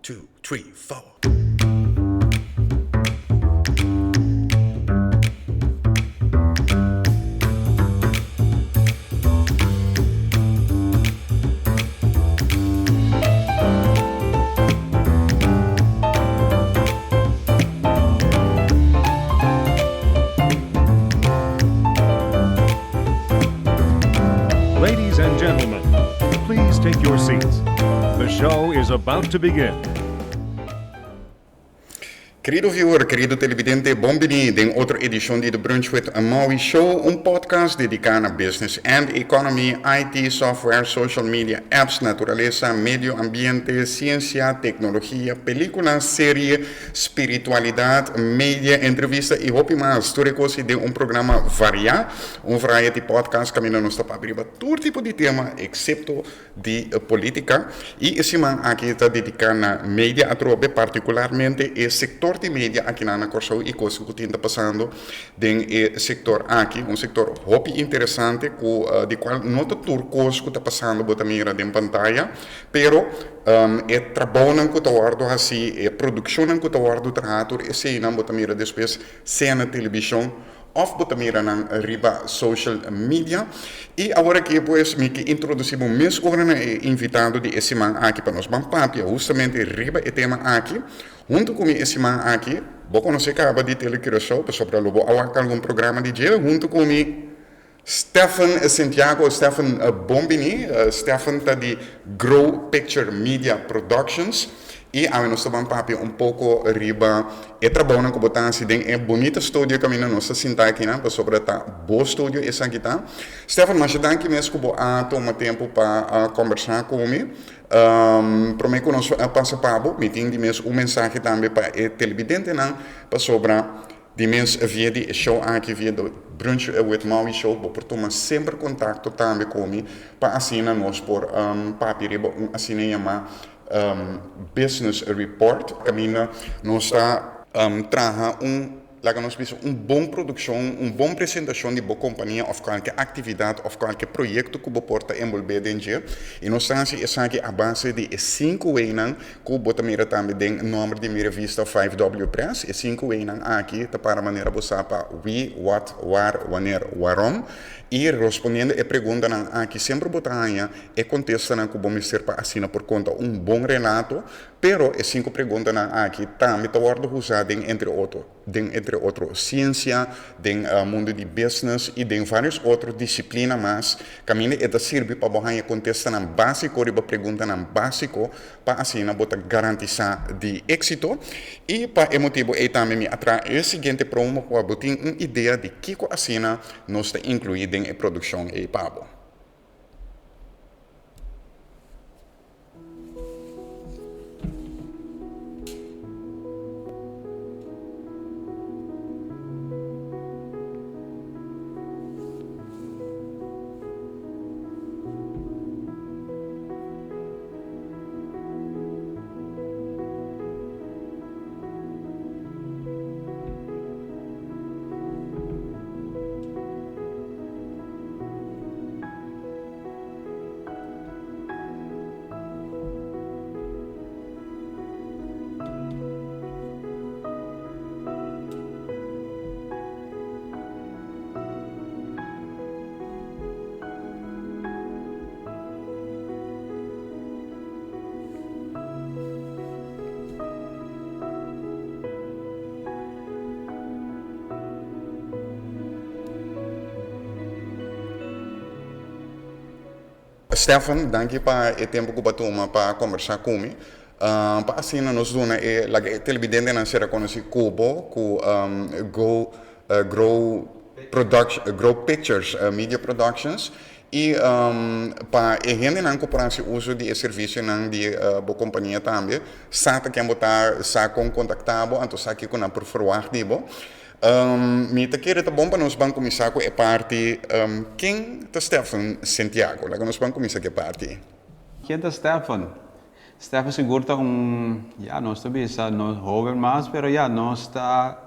two, three, four. Ladies and gentlemen, please take your seats. The show is about to begin. Kerido viewer, kerido televidente, bon bini den otro edishon di The Brunch with Maui Show, un podcast dediká na business and economy, IT, software, social media, apps, naturalesa, medio ambiente, siensia, teknologia, pelíkula, serie, spiritualidat, media, entrevista i hopi mas. Tur e kos ei den un programa variá, un variety podcast kaminda nos ta papia riba tur tipo di tema eksepto di polítika. I e siman aki ta dediká na media atrobe, partikularmente e sektor di media akinan na Kòrsou i kos ku tin ta pasando den e sektor aki, un sektor hopi interesante ku di kual no ta tur kos ku ta pasando bo ta mira den pantaya, pero e trabounan ku ta wòrdu hasí, e produkshonnan ku ta wòrdu traha, tur eseinan bo ta mira despues sea na televishon òf bo ta mira nan riba social media. I awor aki pues mi ke introdusí bo mes ora na e invitado di e siman aki pa nos ban papia hustamente riba e tema aki. Huntu ku mi e siman aki, bo konosé kaba di Tele Curaçao pasobra lo bo a wak algun programa di dje. Huntu ku mi Stephen Santiago. Stephen bon bini. Stephen ta di Grow Picture Media Productions i awe nos ta ban papia un poko riba e trabounan ku bo ta hasi den e bunita studio kaminda nos ta sinta akinan pasobra ta bo studio esaki ta. Stephen masha danki mes ku bo a tuma tempu pa kombersá ku mi. Promé ku nos pasa pa bo, mi tin di mes un mensahe tambe pa e televidentenan pasobra di mes via di e show aki, via The Brunch with Maui Show, bo por tuma semper kontakto tambe ku mi pa asina nos por papia riba un asina yamá business report kaminda nos ta traha un Laga nos bisa un bon produkshon, un bon presentashon di bo kompania òf kualke aktividat òf kualke proyekto ku bo por ta enbolbé den dje. I nos ta hasi esaki a base di e sinku weinan ku bo ta mira tambe den nòmber di mi revista 5W Press. E sinku weinan aki ta para manera bo sa pa wie, wat, waar, wanneer, waarom. I respondiendo e preguntanan aki semper bo ta haña e kontestanan ku bo mester pa asina por konta un bon relato. Pero e sinku preguntanan aki tambe ta wòrdu usá den entre otro den entre otro siensia, den mundu di business i den vários otro disiplina mas kaminda e ta sirbi pa bo haña kontestanan básiko riba preguntanan básiko pa asina bo ta garantisá di éksito. I pa e motibu ei tambe mi a traha e siguiente promo pa bo tin un idea di kiko asina nos ta inkluí den e produkshon ei pa bo. Stefan, danki pa e tempu ku bo a tuma pa kombersá ku mi. Pa asina nos duna e laga e televidentenan sera konosí ku bo, ku Go Grow Production Grow Pictures Media Productions i pa e hendenan ku por hasi uso di e servisionan di bo kompania tambe sa ta ken bo ta, sa kon kontaktá bo, anto sa kiko nan por ferwagt di bo. Mi ta kere ta bon pa nos ban kuminsá ku e parti Ken ta Stephen Santiago? Laga nos ban kuminsá ku e parti. Ken ta Stephen? Stephen sigur ta un, ya nos ta bisa no hoben mas, pero ya nos ta.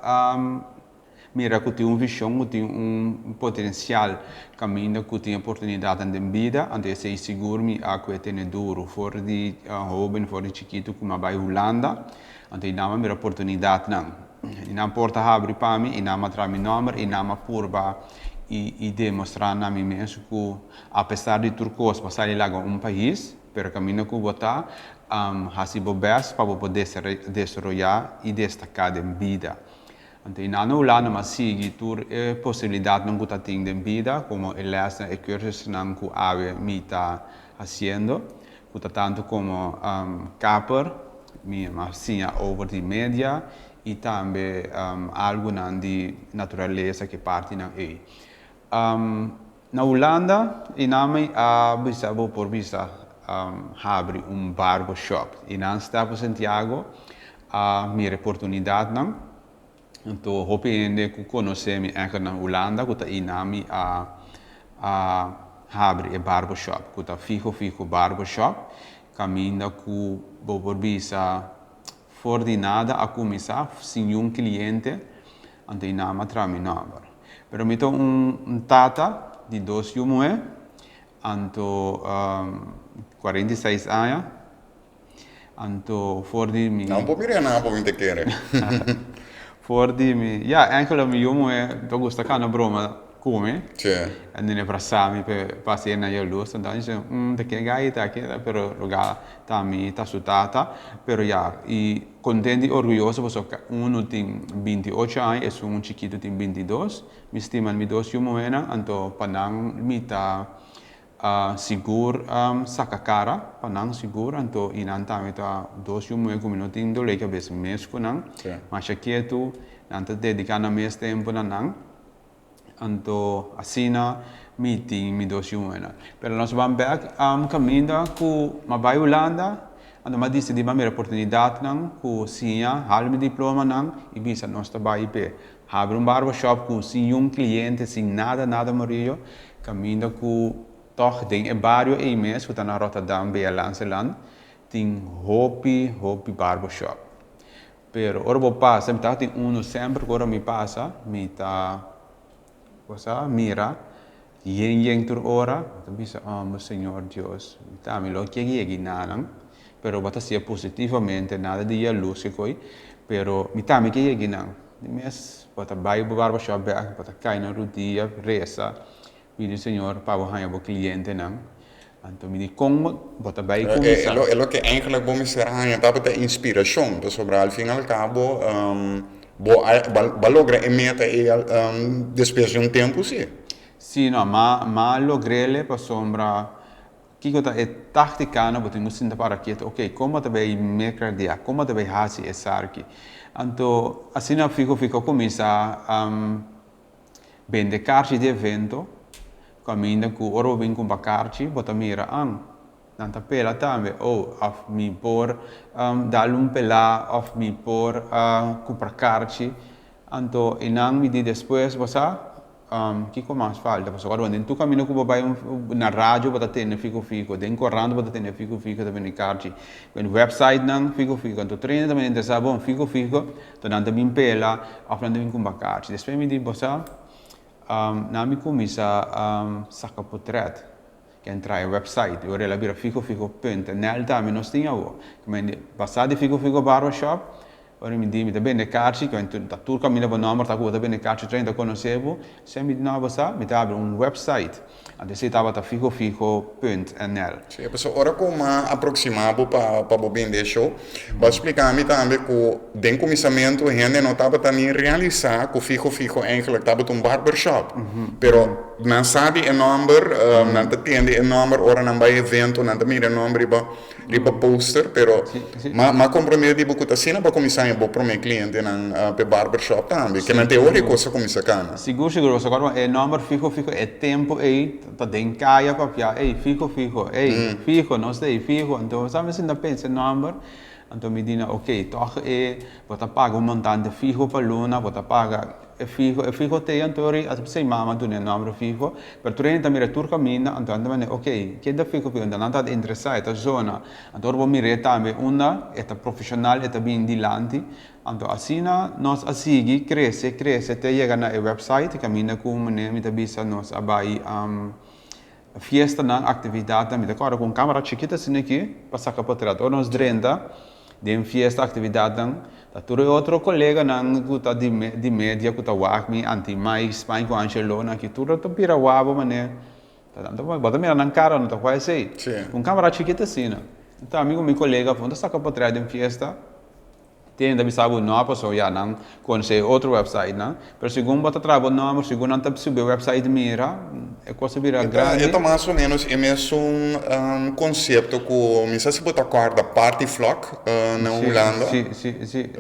mira ku tin un vishon, ku tin un potensial kaminda ku tin oportunidatnan den bida, anto esei sigur mi a kue tene duru for di hoben, for di chikitu ku mi a bai Hulanda, anto i nan a mira oportunidatnan. I nan porta habri pa mi, i nan a traha mi nòmber, i nan a purba i demostrá na mi mes ku apesar di tur kos bo a sali laga un pais, pero kaminda ku bo ta, hasi bo bèst pa bo por desaroyá i destaká den bida. Anto i nan na Hulanda mi a sigui tur e posibilidatnan ku ta tin den bida, komo e lèsnan, e kursusnan ku awe mi ta hasiendo, ku ta tantu komo kapper, mi a siña over di media i tambe algunan di naturalesa ku e partinan ei. Na Hulanda i nan mi a bisa bo por bisa habri un barbershop i nan Stefan Santiago a mira e oportunidatnan. Anto hopi hende ku konosé mi ègel na Hulanda ku ta i nan mi a a habri e barbershop ku ta Fijo Fijo Barbershop kaminda ku bo por bisa for di nada a kuminsá sin niun kliente anto i nan a traha mi nòmber. Pero mi ta un tata di dos yu muhé anto 46 aña. Anto for di mi. Nan por mira nan por bin ta kere. For di mi, ya, enkele mi yu muhé ta gusta kana broma ku mi. Sí. En e brasa mi p'e pa hasié na yalus. Anto mi bisa, mm, ta ke gai ta ke, pero lugar ta mi ta su tata. Pero ya, i kontent i orguyoso pasobra unu tin 28 aña, esun chikitu tin 22. Mi stima mi dos yu muhénan, anto pa nan mi ta Sigur saka kara pa nan sigur anto i nan tambe ta dos yu muhe ku mi no tin dole kabes mes ku nan masha ketu nan ta dediká nan mes tempu na nan anto asina mi tin mi dos yu muhenan pero nos ban bek kaminda ku mi a bai Hulanda anto mi a disidí mi a mira oportunidatnan ku siña hala mi diplomanan i bisa nos ta bai p'e Habri un barbershop ku sin yun kliente, sin nada nada Murillo, kaminda ku tòg den e bario ei mes ku ta na Rotterdam bia Lanseland tin hopi hopi barbershop. Pero ora bo pasa mi tabatin unu semper ku ora mi pasa mi ta cosa mira yen yen tur ora mi ta bisa oh Señor Dios mi ta mi lo kier yega enanan pero bo ta hacié positivamente nada di yaluz ke koi pero mi tambe kier yega enan di mes bo ta bay bo barbershop bek bo ta cay na rudia reza pidi Señor pa bo haya bo clientenan anto mi di con bo ta bay cuminsa. E loke eigenlijk bo mester haya tabata inspiracion pasobra al fin al cabo Bo a bo a logra e meta ei despues di un tempu si? Si, no, ma ma logr'ele pasobra kiko ta e táktika no bo tin ku sinta para ketu, ok, kon bo ta bai merkardea, kon bo ta bai hasi esaki. Anto asina fiho fiho a kuminsá bende karchi di evento kaminda ku ora bo bin kumpra karchi bo ta mira, an. Nan ta pela tambe, oh, of mi por dal un pelá of mi por cumpra karchi. Anto e nan mi di despues, bo sa, kico mas falta? Pasobra ora den tur camino cu bo bay na radio bo ta tende fico fico, den corant bo ta tende fico fico ta bende karchi, den website nan fico fico. Anto tur hende ta bini interesa, bon, fico fico, anto nan ta bin pela of nan ta bin cumpra karchi. Despues mi di, bo sa, nan mi cuminsa saca potret. Ken traha e website y ora el a bira fijo fijo punt nl tambe nos tin awo. Basa di fijo fijo barbershop ora mi di mi ta bende karchi ta tur kaminda bo nomber ta ku bo ta bende karchi tur hende ta konosé bo esei mi di no bo sa mi ta abri un website anto esei tabata fijo fijo punt nl. Sí, pasobra ora ku mi a aproxima bo pa pa bo bende e show bo a splika mi tambe ku den kuminsamentu hende no tabata ni realisa ku fijo fijo eigenlijk tabata un barbershop pero Nan sabi e nomber, nan ta tende e nomber ora nan bai evento, nan ta mira e nomber riba riba poster, pero ma ma comprende di bo cu ta asina bo a cuminsa haña bo prome clientenan p'e barbershop tambe, ke nan te ora e cos a cuminsa cana. Sigur sigur, pasobra acorda e nomber fiho fiho e tempo ey ta den caya papia, ey fiho fiho, ey fiho nos ta ey fiho, anto sa mi sinta pensa e nomber, anto mi di nan ok tog e bo ta paga un montante fiho pa luna, bo ta paga. E fiho, e fiho t'ei anto ri a p'esei mama duna e nòmber fiho, pero tur hende ta mira tur kaminda, anto nan ta manda ok, ken ta fiho fiho? Anto nan ta interesá, e ta zona. Anto ora bo mir'é tambe unda e ta profeshonal, e ta bini dilanti. Anto asina nos a sigui krese, krese te yega na e wèpsait kaminda ku meneer mi ta bisa nos a bai fiestanan, aktividatnan. Mi ta kòrda ku un kamera chikito asina aki pa saka potrèt. Ora nos drenta den fiesta, aktividatnan, ta tur e otro koleganan ku ta di di media ku ta wak mi, Anti Mike, Spike ku Angelona aki, tur ta bira wabo manera ta nan ta bo ta mira nan kara no ta kua esei. Ku un kamera chikito asina. Ta mi ku mi kolega ta saka potrèt den fiesta. Tin ta bisa bo no pasobra ya nan conoce e otro website nan, pero segun bo ta traha bo nomber, segun nan ta subi e website mira, e cos ta bira grandi. E ta mas o menos e mesun concepto cu mi sa si bo ta corda Partyvlog na Hulanda. Si, si, si, si.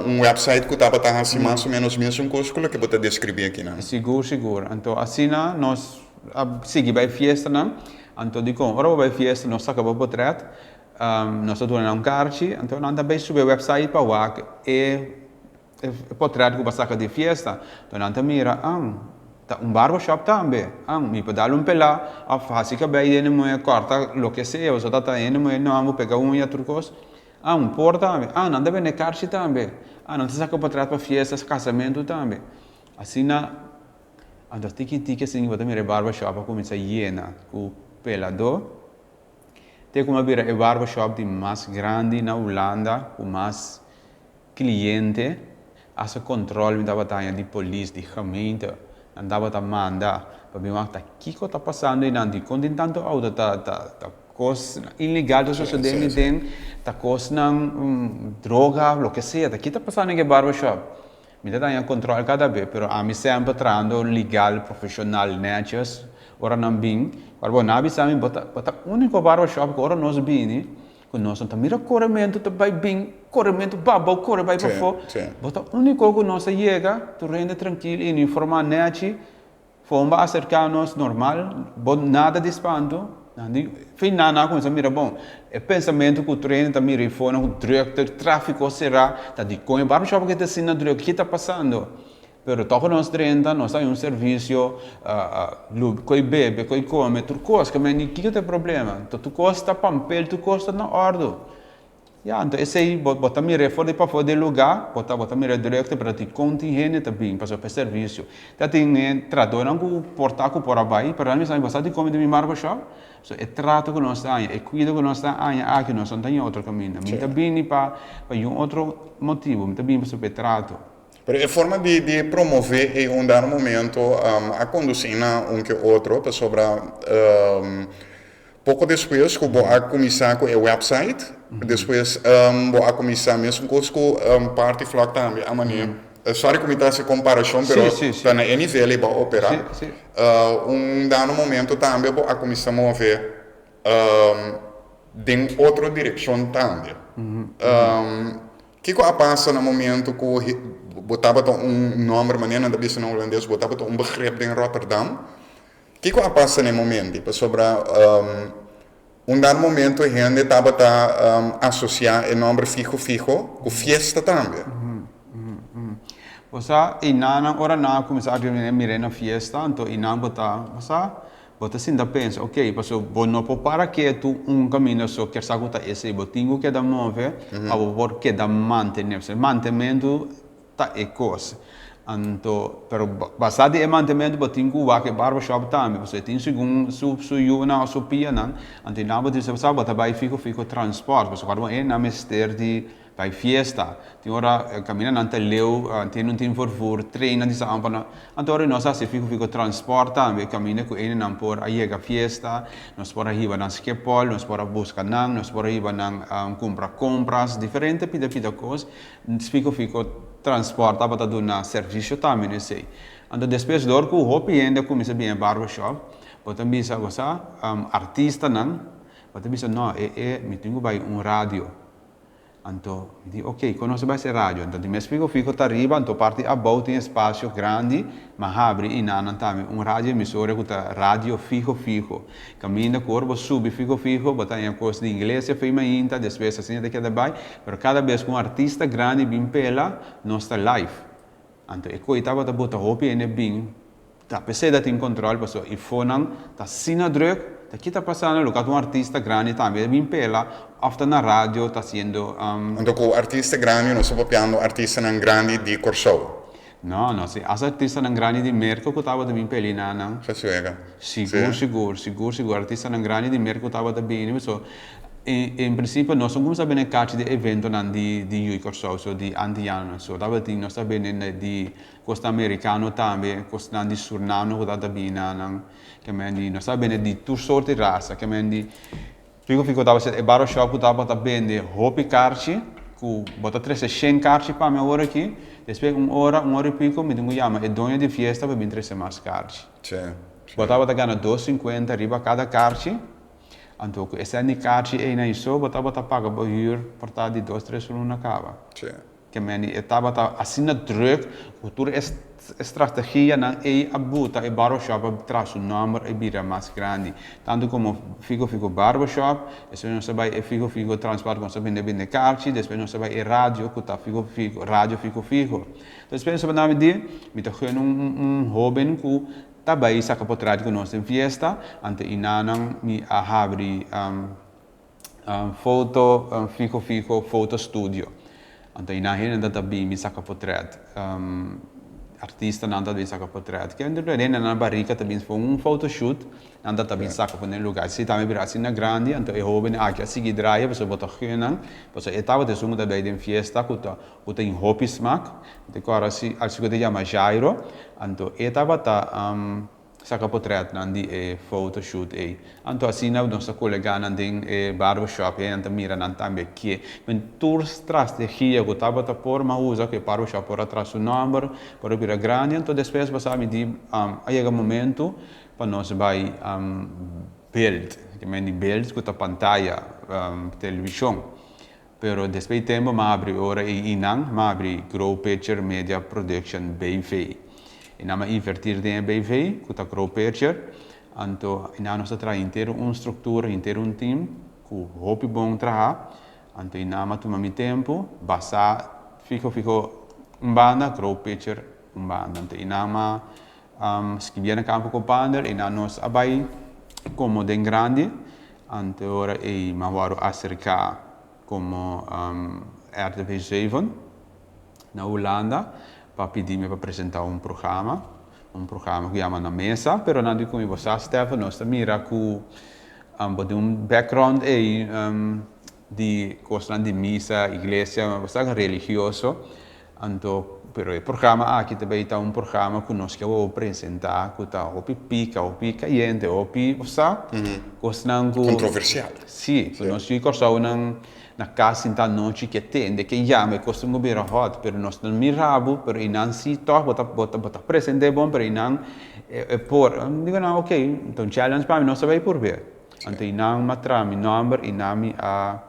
Un website cu tabata haci mas o menos mesun cos cu loke bo ta describi akinan. Sigur, sigur. Anto asina nos a sigui bay fiestanan, anto dicon ora bo bay fiesta nos saca bo potret, Nos ta duna nan un karchi, anto nan ta bai subi e website pa wak e potret ku bo a saka di fiesta. Anto nan ta mira, ah, ta un barbershop tambe. Ah, mi por dal un pelá òf hasi kabei di hende muhé, kòrta loke sea, pasobra ta hende muhé nòmber, pega uña, tur kos. Ah, un por tambe. Ah, nan ta bende karchi tambe. Ah, nan ta saka potret pa fiesta, kasamentu tambe. Asina, anto tiki tiki asina bo ta mira e barbershop a kuminsá yena ku peladó. Te kuma bira e barbershop di mas grandi na Hulanda ku mas kliente, hasta kontrol mi tabata haña di polis, di gemeente, nan tabata manda pa bin wak ta kiko ta pasando einan, dikon tin tantu outo ta ta ta kos ilegal ta sosode miden, ta kosnan droga, loke sea, ta ki ta pasando den e barbershop. Mi ta daña control cada be, pero ami semper trahando legal, profesional, netjes, ora nan bin, ora bo nan a bisa mi bo ta bo ta unico barbershop cu ora nos bini cu nos no ta mira coremento ta bay bin, coremento babao core bay pafo, bo ta unico cu nos a yega tur hende trankil y uniforma nechi. Fomba a acerca nos normal, bo nada di spanto, nan di, fin nan a cuminsa mira bon, e pensamento cu tur hende ta mira y for nan cu drukte, trafico cera, ta dicon e barbershop aki ta asina druk, ki ta pasando? Pero toco nos drenta, nos ta hay un servicio, coy bebe, coy come, tur cos, ke men di kico ta e problema? Tur cos ta pampel, tur cos ta na ordo. Ya, anto esei bo bo ta mir'é for di pafó di e lugá, bo ta bo ta mir'é drukte, pero di kon tin hende ta bin pasobra pa e servisio. Ta tin e tradónan ku por ta ku por a bai, pero nan mi sa bo sa dikon mi ta bin barbershop? So e trato ku nos ta haña, e kuido ku nos ta haña aki nos no ta haña otro kaminda. Mi ta bini pa pa yun otro motibu, mi ta bini pasobra pa e trato. Pero e forma di di promové ei un dado momento a kondusí na un ke otro pasobra Poko despues ku bo a kuminsá ku e wèpsait, despues bo a kuminsá mesun kos ku Partyvlog tambe a manera, sòri ku mi ta hasi komparashon pero ta na e nivel ei bo a operá. Un dado momento tambe bo a kuminsá move den otro direkshon tambe. Kiko a pasa na momento ku bo tabata un nòmber, manera nan ta bisa na hulandes, bo tabata un begrip den Rotterdam? Kiko a pasa na e momento? Pasobra un dado momento hende tabata asosiá e nòmber Fiho Fiho ku fiesta tambe. Bo sa, einan ora nan a kuminsá a mir'é na fiesta, anto einan bo ta, bo sa, bo ta sinta pensa, ok, pasobra bo no por para ketu un kaminda so kier sa ku ta esei, bo tin ku keda move pa bo por keda mantené. Pasobra e mantementu Ta e kos. Anto, pero basá di e mantementu bo tin ku wak e barbershop tambe, pasobra e tin segun su su yunan òf su pianan, anto nan bo tin sa bo ta bai fiho fiho transpòrt, pasobra kuando bo e nan mester di bai fiesta, tin ora kaminda nan ta leu, tin no tin vervoer, trein nan tin sa amper nan, anto ora nos a hasi fiho fiho transpòrt tambe kaminda ku ene nan por a yega fiesta, nos por a hiba nan Schiphol, nos por a buska nan, nos por a hiba nan kumpra kompras, diferente pida pida kos. Fico fico transport tabata duna servicio tambe na esey. Anto despues dor cu hopi hende a cuminsa bini e barbershop, bo ta bisa bo sa artistanan, bo ta bisa no e e mi tin cu bay un radio. Anto mi di ok con nos ta bay haci radio? Anto di mes fico fico ta riba anto parti abou tin espacio grandi ma habri y nan tambe un radio emisora cu ta radio fico fico. Kaminda ku ora bo subi fiho fiho, bo ta haña kos di iglesia fe mainta, despues asina ta keda bai, pero kada bes ku un artista grandi bin pela, nos ta live. Anto e koe tabata bota hopi hende bin ta pesey ta tin control pasobra e fonan ta asina druk ta ki ta pasando lo ka un artista grandi tambe ta bin pela of ta na radio ta haciendo. Anto ku artista grandi nos ta papiando artistanan grandi di Kòrsou. No, no, si as artistanan grandi di Merca ku tabata bin peli na nan. Sa suega. Sigur, sigur, sigur, sigur artistanan grandi di Merca ku tabata bini pasobra en principio nos no cuminsa bini cachi di eventonan di di Yui Kòrsou so di Antianonan so tabatin nos ta bini di Costa Americano tambe, cosnan di Surnano cu tabata bini na nan, ke men di nos ta bende di tur soort di rasa, ke men di fico fico tabata e barbershop cu tabata bende hopi karchi, cu bo ta trece shen karchi pa mi awor aki, despues un ora, un ora y pico mi tin cu yama e doño di fiesta pa bin trece mas karchi. Bo tabata gana dos cincuenta riba cada karchi, anto cu e sèn di karchi eynan so bo tabata paga bo huur por ta di dos tres luna caba. Ke meni e tabata asina druk ku tur e strategianan ei a buta e barbershop a traha su nòmber e bira mas grandi. Tantu komo Figo Figo Barbershop, despues nos a bai e Figo Figo Transport ku nos a bende bende karchi, despues nos a bai e radio ku ta Figo Figo Radio Figo Figo. Despues nos a banda di mi ta guna un hoben ku ta bai saka potret ku nos den fiesta, anto i nanan mi a habri Foto fiho fiho foto studio anto i nan hende ta bin bin saka potret artistanan ta bin saka potret kende lo hende nan barika ta bin for un photoshoot nan ta bin saka for den lugar si tambe bira asina grandi anto e hoben aki a sigui draia pasobra bo ta gun nan pasobra e tabata esun ku ta bay den fiesta ku ta ku ta in hopi smak te kòrda si alsi ku ta yama Jairo anto e tabata. Saka potretnan di e photoshoot ei. Anto asina nos ta kolega nan den e barbershop ei nan ta mira nan tambe ke. Men tur strategia ku tabata por m'a usa ku e barbershop por a traha su nòmber, por a bira grandi. Anto despues bo sa mi di a yega momento pa nos bai beld. Ke men di beld ku ta pantaya, televishon. Pero despues di tempo m'a habri ora ei inan m'a habri Grow Picture Media Production BV. I nan m'a invertir den e BV ku ta Grow Picture. Anto einan nos ta traha henter un struktura, henter un team ku hopi bon traha. Anto einan m'a tuma mi tempu basá fiho fiho un banda, Grow Picture un banda. Anto einan m'a skibié na Campo Kopander, einan nos a bai komo den grandi. Anto ora ei m'a wòrdu aserká komo RTV 7 na Hulanda pa pidi mi pa presentá un programa, un programa ku yama Na Mesa, pero nan di ku mi, bo sa Stephen, nos ta mira ku bo tin un background ei di kosnan di misa, iglesia, bo sa religioso, Anto, pero e programa aki ta bay ta un programa cu nos ke wou presenta cu ta hopi pica, hopi cayente, hopi, bo sa, cosnan cu. Controversial. Si, cu nos yu Corsounan na cas sinta anochi ke tende, ke yama, e cos tin cu bira hot, pero nos no mira bo, pero eynan si toch bo ta, bo ta, bo ta presente bon, pero eynan e por, mi dico nan ok, ta un challenge pa mi, nos ta bay purbe. Anto eynan mi a traha mi nomber, eynan mi a.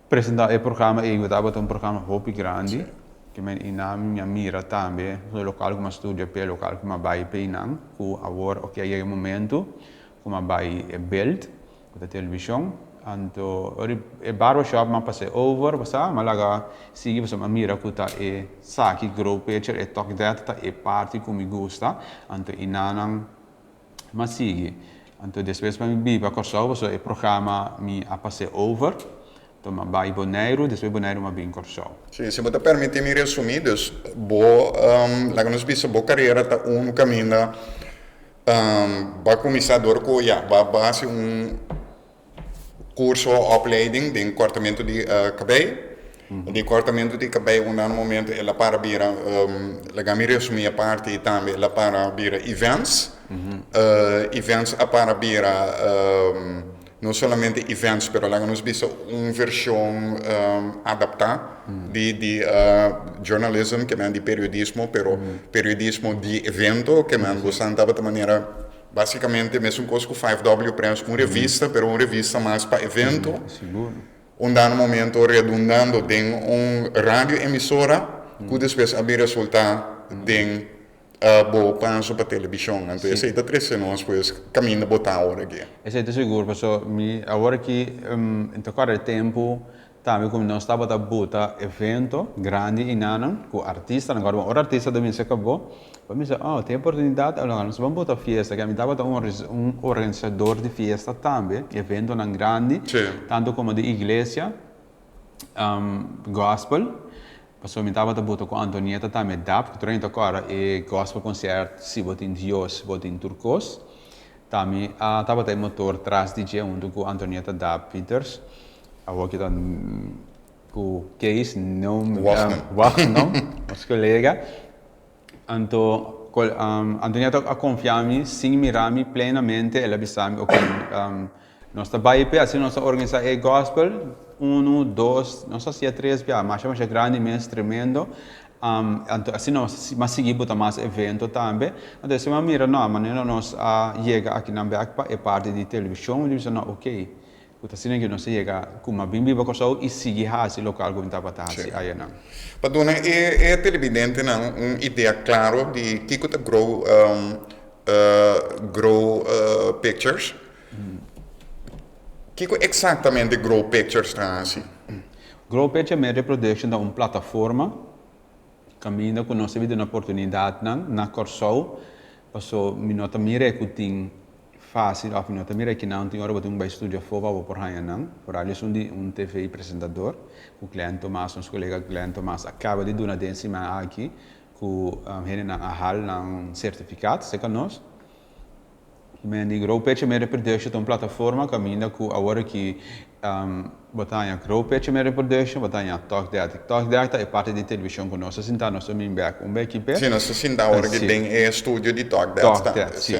Presenta e programa ei ku tabata un programa hopi grandi, ke men i nan mi a mira tambe e lokal ku mi a studia p'e, e lokal ku mi a bai p'e einan, ku awor oke a yega e momento ku mi a bai e beld ku ta televishon, anto ora e barbershop mi a pas'é over pasá mi a laga sigui pasobra mi a mira ku ta e saki grow picture e tok det ta e parti ku mi gusta, anto einanan Mi a sigui. Anto despues pa mi biba Kòrsou pasobra e programa mi a pas'é over. Anto mi a bai Boneiru, despues Boneiru mi a bin Kòrsou. Sí, si bo ta permití mi resumí, dus bo, laga nos bisa bo karera ta un kaminda bo a kuminsá dor ku ya bo a hasi un Curso opleiding den cortamento di cabey. Di cortamento di cabey un dado momento el a para bira, laga mi resumi e parti ei tambe, el a para bira events. Events a para bira no solamente events pero laga nos bisa un version adapta di di journalism ke men di periodismo pero periodismo di evento ke men bo san tabata manera. Básicamente mesun kos ku 5W Press, un revista, pero un revista mas pa evento. Un dado momento redundando den un radio emisora ku despues a bin resultá den bo paso pa televishon. Anto esei ta trese nos pues kaminda bo ta awor aki. Esei ta sigur paso mi awor aki ta kòrda e tempu. Tambe ku nos tabata buta evento grandi enanan ku artistanan. Kòrda ora artista ta bin serka bo, bo bisa, oh, tin oportunidat, aloha nos ban buta fiesta. Ke mi tabata un organisador di fiesta tambe, eventonan grandi, tantu komo di iglesia, gospel. Pasobra mi tabata buta ku Antonieta tambe dap, ku tur hende ta kòrda e gospel concert Si bo tin Dios, bo tin tur kos. Ta mi a tabata e motor tras di dje huntu ku Antonieta Dap Pieters. Awor ki ta ku Kees no Wachtendom, nos kolega. Anto Antonieta a konfia mi sin mira mi plenamente, el a bisa mi ok nos ta bai p'e asina nos ta organisa e gospel, unu, dos, nos a hacia tres bia, masha masha grandi mes, tremendo. Anto asina nos a sigui buta mas evento tambe. Anto esei mi a mira no, manera nos a yega akinan bek pa e parti di televishon, mi bisa no ok, ku ta asina ku nos a yega ku mi a bin biba Kòrsou i sigui hasi lokal ku mi tabata hasi ayanan. Pa duna e televidentenan un idea klaro di kiko ta Grow Grow Pictures, kiko eksaktamente Grow Pictures ta hasi? Grow Picture Media Production ta un plataforma kaminda ku nos ta bida un oportunidatnan na Kòrsou paso mi no ta mira ku tin fásil òf mi no ta mira kinan tin ora bo tin ku bai studia afó pa bo por haña nan. Foral esun di un TV presentador ku Glenn Tomas, nos kolega Glenn Tomas a kaba di duna den siman aki ku hendenan a hal nan sertifikat serka nos. Men di Grow Picture Media Production ta un plataforma kaminda ku awor aki bo ta haña Grow Picture Media Production, bo ta haña Talk That. Talk That ta e parti di televishon ku nos ta sinta nos ta bin bek un beki p'e. Si, nos ta sinta awor aki den e studio di Talk That. Talk That, si.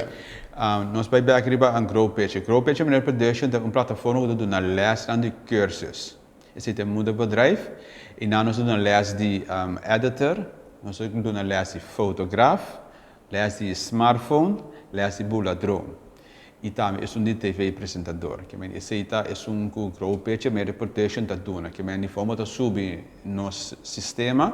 Nos bai bek riba Grow Picture. Grow Picture Media Production ta un plataforma ku ta duna lèsnan di kursus. Esei ta e moederbedrijf i nan nos ta duna lès di editor, nos ta duna lès di fotograf, Les di smartphone, les di bula drone. I tambe esun di TV presentador. Ke men esei ta esun ku Grow Picture Media Production ta duna. Ke men di forma bo ta subi nos sistema,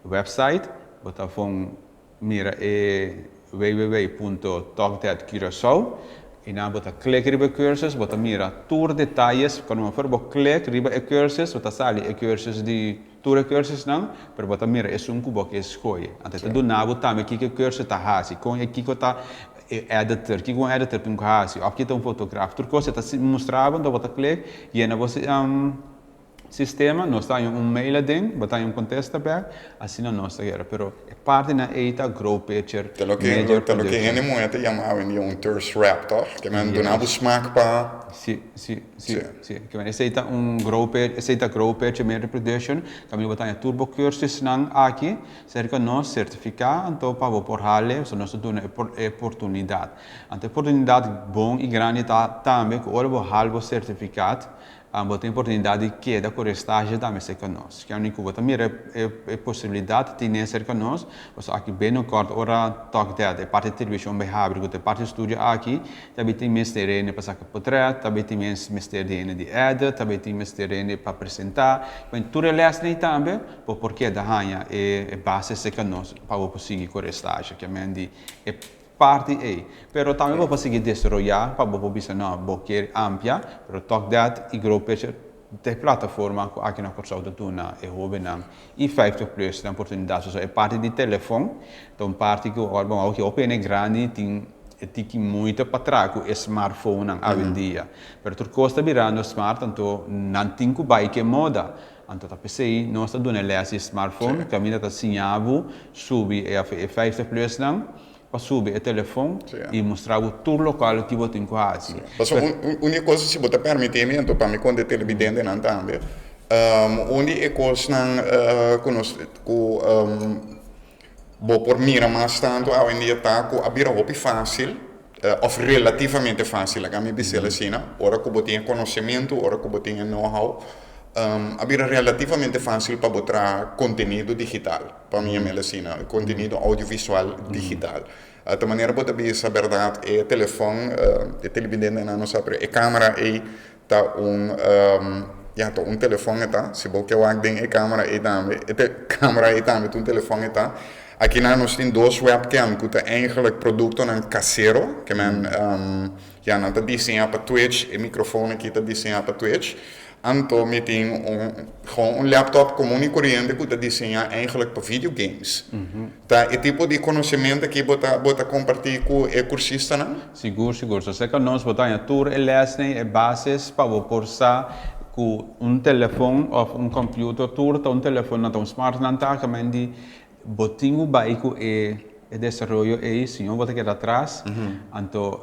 website, bo ta von mira e www punto talkthatcuraçao i nan bo ta klik riba e cursus, bo ta mira tur detayes. Cuando bo bo klik riba e cursus, bo ta sali e cursus di Tur e cursusnan, pero bo ta mira esun cu bo ke scoge. Anto e ta duna bo tambe kico e cursus ta haci, con e kico ta e editor, kico un editor tin cu haci, of kico ta un fotograaf. Tur cos e ta mustra bo, anto bo ta click, yena bo sistema, nos ta haña un mail aden, bo ta haña un contesta bek, asina nos ta kere. Pero e partinan ey ta grow picture, Ta loke major ta loke production. hende muhe ta yama awendia un thirst rap, toch? Ke men duna bo smaak pa. Si, si. Si, si. Ke men esei ta un grow pe, esei ta grow pecho media production, kaminda bo ta haña tur bo cursusnan aki serka nos sertifiká anto pa bo por hale, so nos ta duna e e oportunidat. Anto e oportunidat bon i grandi ta tambe ku ora bo hal bo sertifikat, bo tin oportunidat di keda ku restage tambe serka nos. Kiami ku bo ta mira e e posibilidat tine serka nos, pasobra aki binnenkort ora Talk That e parti televishon bai habri ku ta e parti studio aki, Tabi tin mester hende pa saka potret, tabi tin mester di hende di edit, tabi tin mester hende pa presentá. Bueno, tur e lèsnan ei tambe bo por keda haña e base serka nos pa bo por sigui ku e stage, ke men di e parti ei. Pero tambe bo por sigui desaroyá pa bo por bisa no, bo kier amplia, pero tòg dat i Grow Picture ta e plataforma ku aki na Kòrsou ta duna e hóbennan i 50 plus nan oportunidat. Soso e parti di telefòn ta un parti ku ora bon awor hopi hende grandi tin e tiki moeite pa traha ku e smartphonenan awendia. Pero tur kos ta birando smart anto nan tin ku bai ku e moda. Anto ta p'esei nos ta duna e lès di smartphone kaminda ta siña bo subi e 50 plus nan pa subi e telefon i mustra bo tur lokual ki bo tin ku hasi. Pasobra un di e kosnan, si bo ta permití mi, anto pa mi konta e televidentenan tambe, un di e kosnan ku nos ku bo por mira mas tantu awendia ta ku a bira hopi fásil òf relativamente fásil, laga mi bisel asina, ora ku bo tin e konosementu, ora ku bo tin e know-how, a bira relativamente fásil pa bo traha kontenido digital. Pa mi e asina, e kontenido audiovisual digital. Ta manera bo ta bisa bèrdat e telefòn, e televidentenan no sa pero e kamera ei ta un ya ta un telefòn e ta. Si bo ke wak den e kamera ei tambe, e kamera ei tambe ta un telefòn e ta. Akinan nos tin dos webcam ku ta eigenlijk produktonan kasero, ke men ya nan ta diseñá pa Twitch, e mikrofon aki ta diseñá pa Twitch. Anto mi tin un gewoon un laptop komun i koriente ku ta diseñá eigenlijk pa videogames. Ta e tipo di konosementu aki bo ta bo ta kompartí ku e kursistanan? Sigur, sigur. So serka nos bo ta haña tur e lèsnan, e bases pa bo por sa ku un telefon òf un kòmpiuter tur ta un telefon, nan ta un smart nan ta kamen di bo tin ku bai ku e e desaroyo ei, si no bo ta keda atras. Anto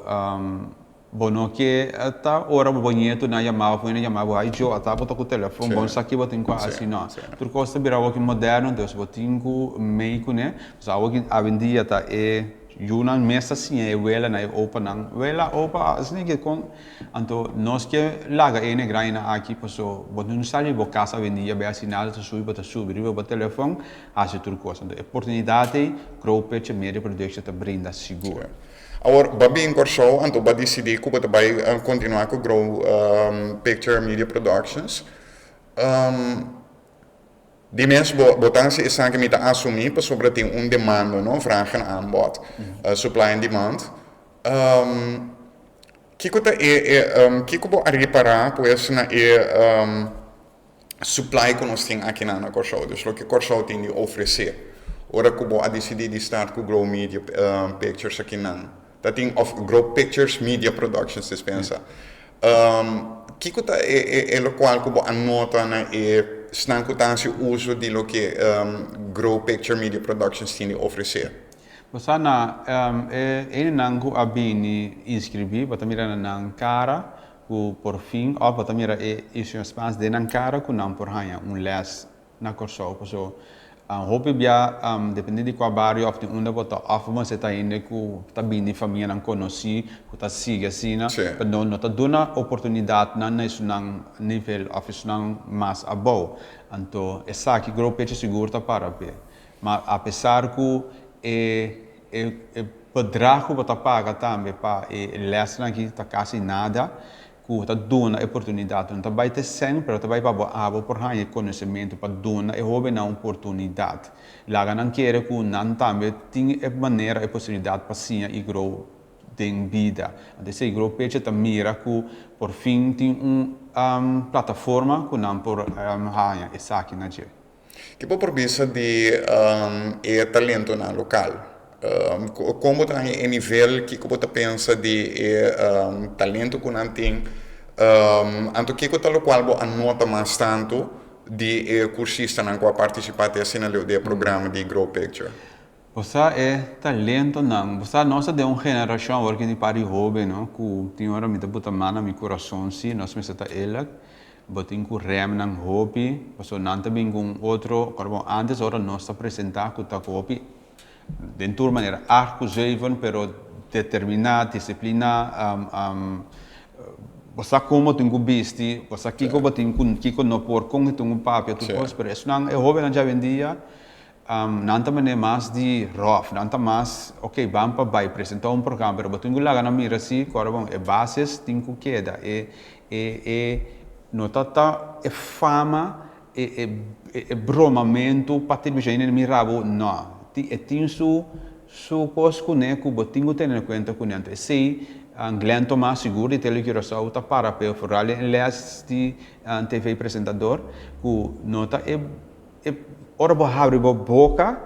Bo no ke ta ora bo nietunan yama bo, hende yama bo, ay Joe, ata bo ta ku telefon, bo no sa ki bo tin ku hasi, no. Tur kos ta bira awoki moderno, dus bo tin ku mei kuné. Pasobra awoki awendia ta e yunan mes ta siña e welanan, e opanan, wela, opa, asina ke kon. Anto nos ke laga e hende grandinan aki pasobra bo no sali bo kas awendia bai hasi nada, ta subi bo ta subi riba bo telefon hasi tur kos. Anto e oportunidat ei Grow Picture Media Production ta brinda sigur. Awor, bo a bin Kòrsou, anto bo a disidí ku bo ta bai kontinuá ku Grow Picture Media Productions. Di mes bo bo ta hasi esaki mi ta asumí pasobra tin un demanda, no? Vraag en aanbod, supply and demand. Kiko ta e e kiko bo a ripará pues na e supply ku nos tin akinan na Kòrsou, dus loke Kòrsou tin di ofresé ora ku bo a disidí di start ku Grow Media Pictures akinan ta tin òf Grow Pictures Media Productions despensa kiko ta e e lokual ku bo a nota na e esnan ku ta hasi uso di loke Grow Picture Media Productions tin di ofresé? Bo sa na e hendenan ku a bini inskribí bo ta mira na nan kara ku por fin òf bo ta mira e entusiasmas den nan kara ku nan por haña un lès na Kòrsou. Paso hopi bia depende di kua bario òf di unda bo ta òf bo mester ta hende ku ta bini di famianan konosí ku ta sigui asina pero no no ta duna oportunidatnan na esunnan nivel òf esunnan mas abou. Anto esaki Grow Pecho sigur ta para p'e. Ma apesar ku e E bedrag ku bo ta paga tambe pa e lèsnan aki ta kasi nada, ku ta duna e oportunidat. No ta bai te sèn, pero ta bai pa bo abo por haña e konosementu pa duna e hóbennan un oportunidat. Laga nan kere ku nan tambe tin e manera, e posibilidat pa siña i grow den bida. Anto esei Grow Pecha ta mira ku por fin tin un plataforma ku nan por haña esaki na dje. Ki bo por bisa di e talentonan lokal? Kon bo ta haña e nivel? Kiko bo ta pensa di e talento ku nan tin? Anto kiko ta lokual bo a nota mas tantu di e kursistanan ku a partisipá te asina leu di e programa di Grow Picture? Bo sa e talentonan, bo sa nos ta den un generashon awor ki tin par di hoben no ku tin ora mi ta buta man na mi kurason si nos mester ta eerlijk bo tin ku rem nan hopi pasobra nan ta bin ku un otro kòrda bon antes ora nos ta presentá ku ta ku hopi den tur manera acht ku zeven pero determiná disipliná bo sa kon bo tin ku bisti bo sa kiko bo tin ku kiko no por kon bo tin ku papia tur kos pero esnan e hobennan djawendia Nan ta manera mas di rof, nan ta mas, ok, ban pa bai presenta un programa, pero bo tin ku laga nan mira si, ku ora bon, e bases tin ku keda, e, e, e, no ta ta e fama, e, e, e bromamentu pa televishon, hende mira bo, no, tin, e tin su, su kos kuné ku bo tin ku tene na kuenta kuné, anto esei Glenn Tomas sigur di Tele Curaçao ta para p'e, foral den e les di TV presentador, ku no ta e. E ora bo habri bo boka,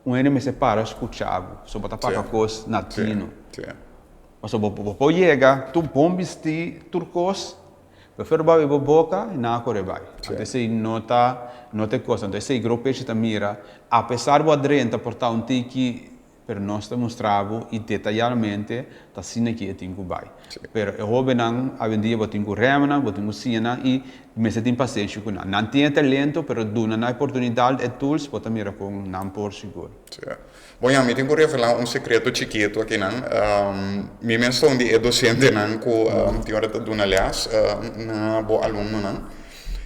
un hende mester para skucha bo, so bo ta papia kos na tino. Pasobra bo bo por yega tur bon bistí, tur kos, pero ora bo habri bo boka, nan a kore bai. Anto esei no ta no ta e kos. Anto esei Grow Picture ta mira, apesar bo a drenta por ta un tiki Pero nos ta mustra bo y detayadamente ta asina ki e tin cu bay. Pero e hobennan awendia bo tin cu rema nan, bo tin cu siña nan y mester tin pasenshi cu nan. Nan tin e talento pero duna nan e oportunidad, e tools, bo ta mira con nan por sigur. Sí. Bon ya, mi tin cu revela un secreto chikito akinan. Mi mes ta un di e docentenan cu tin ora ta duna les na bo alumnonan.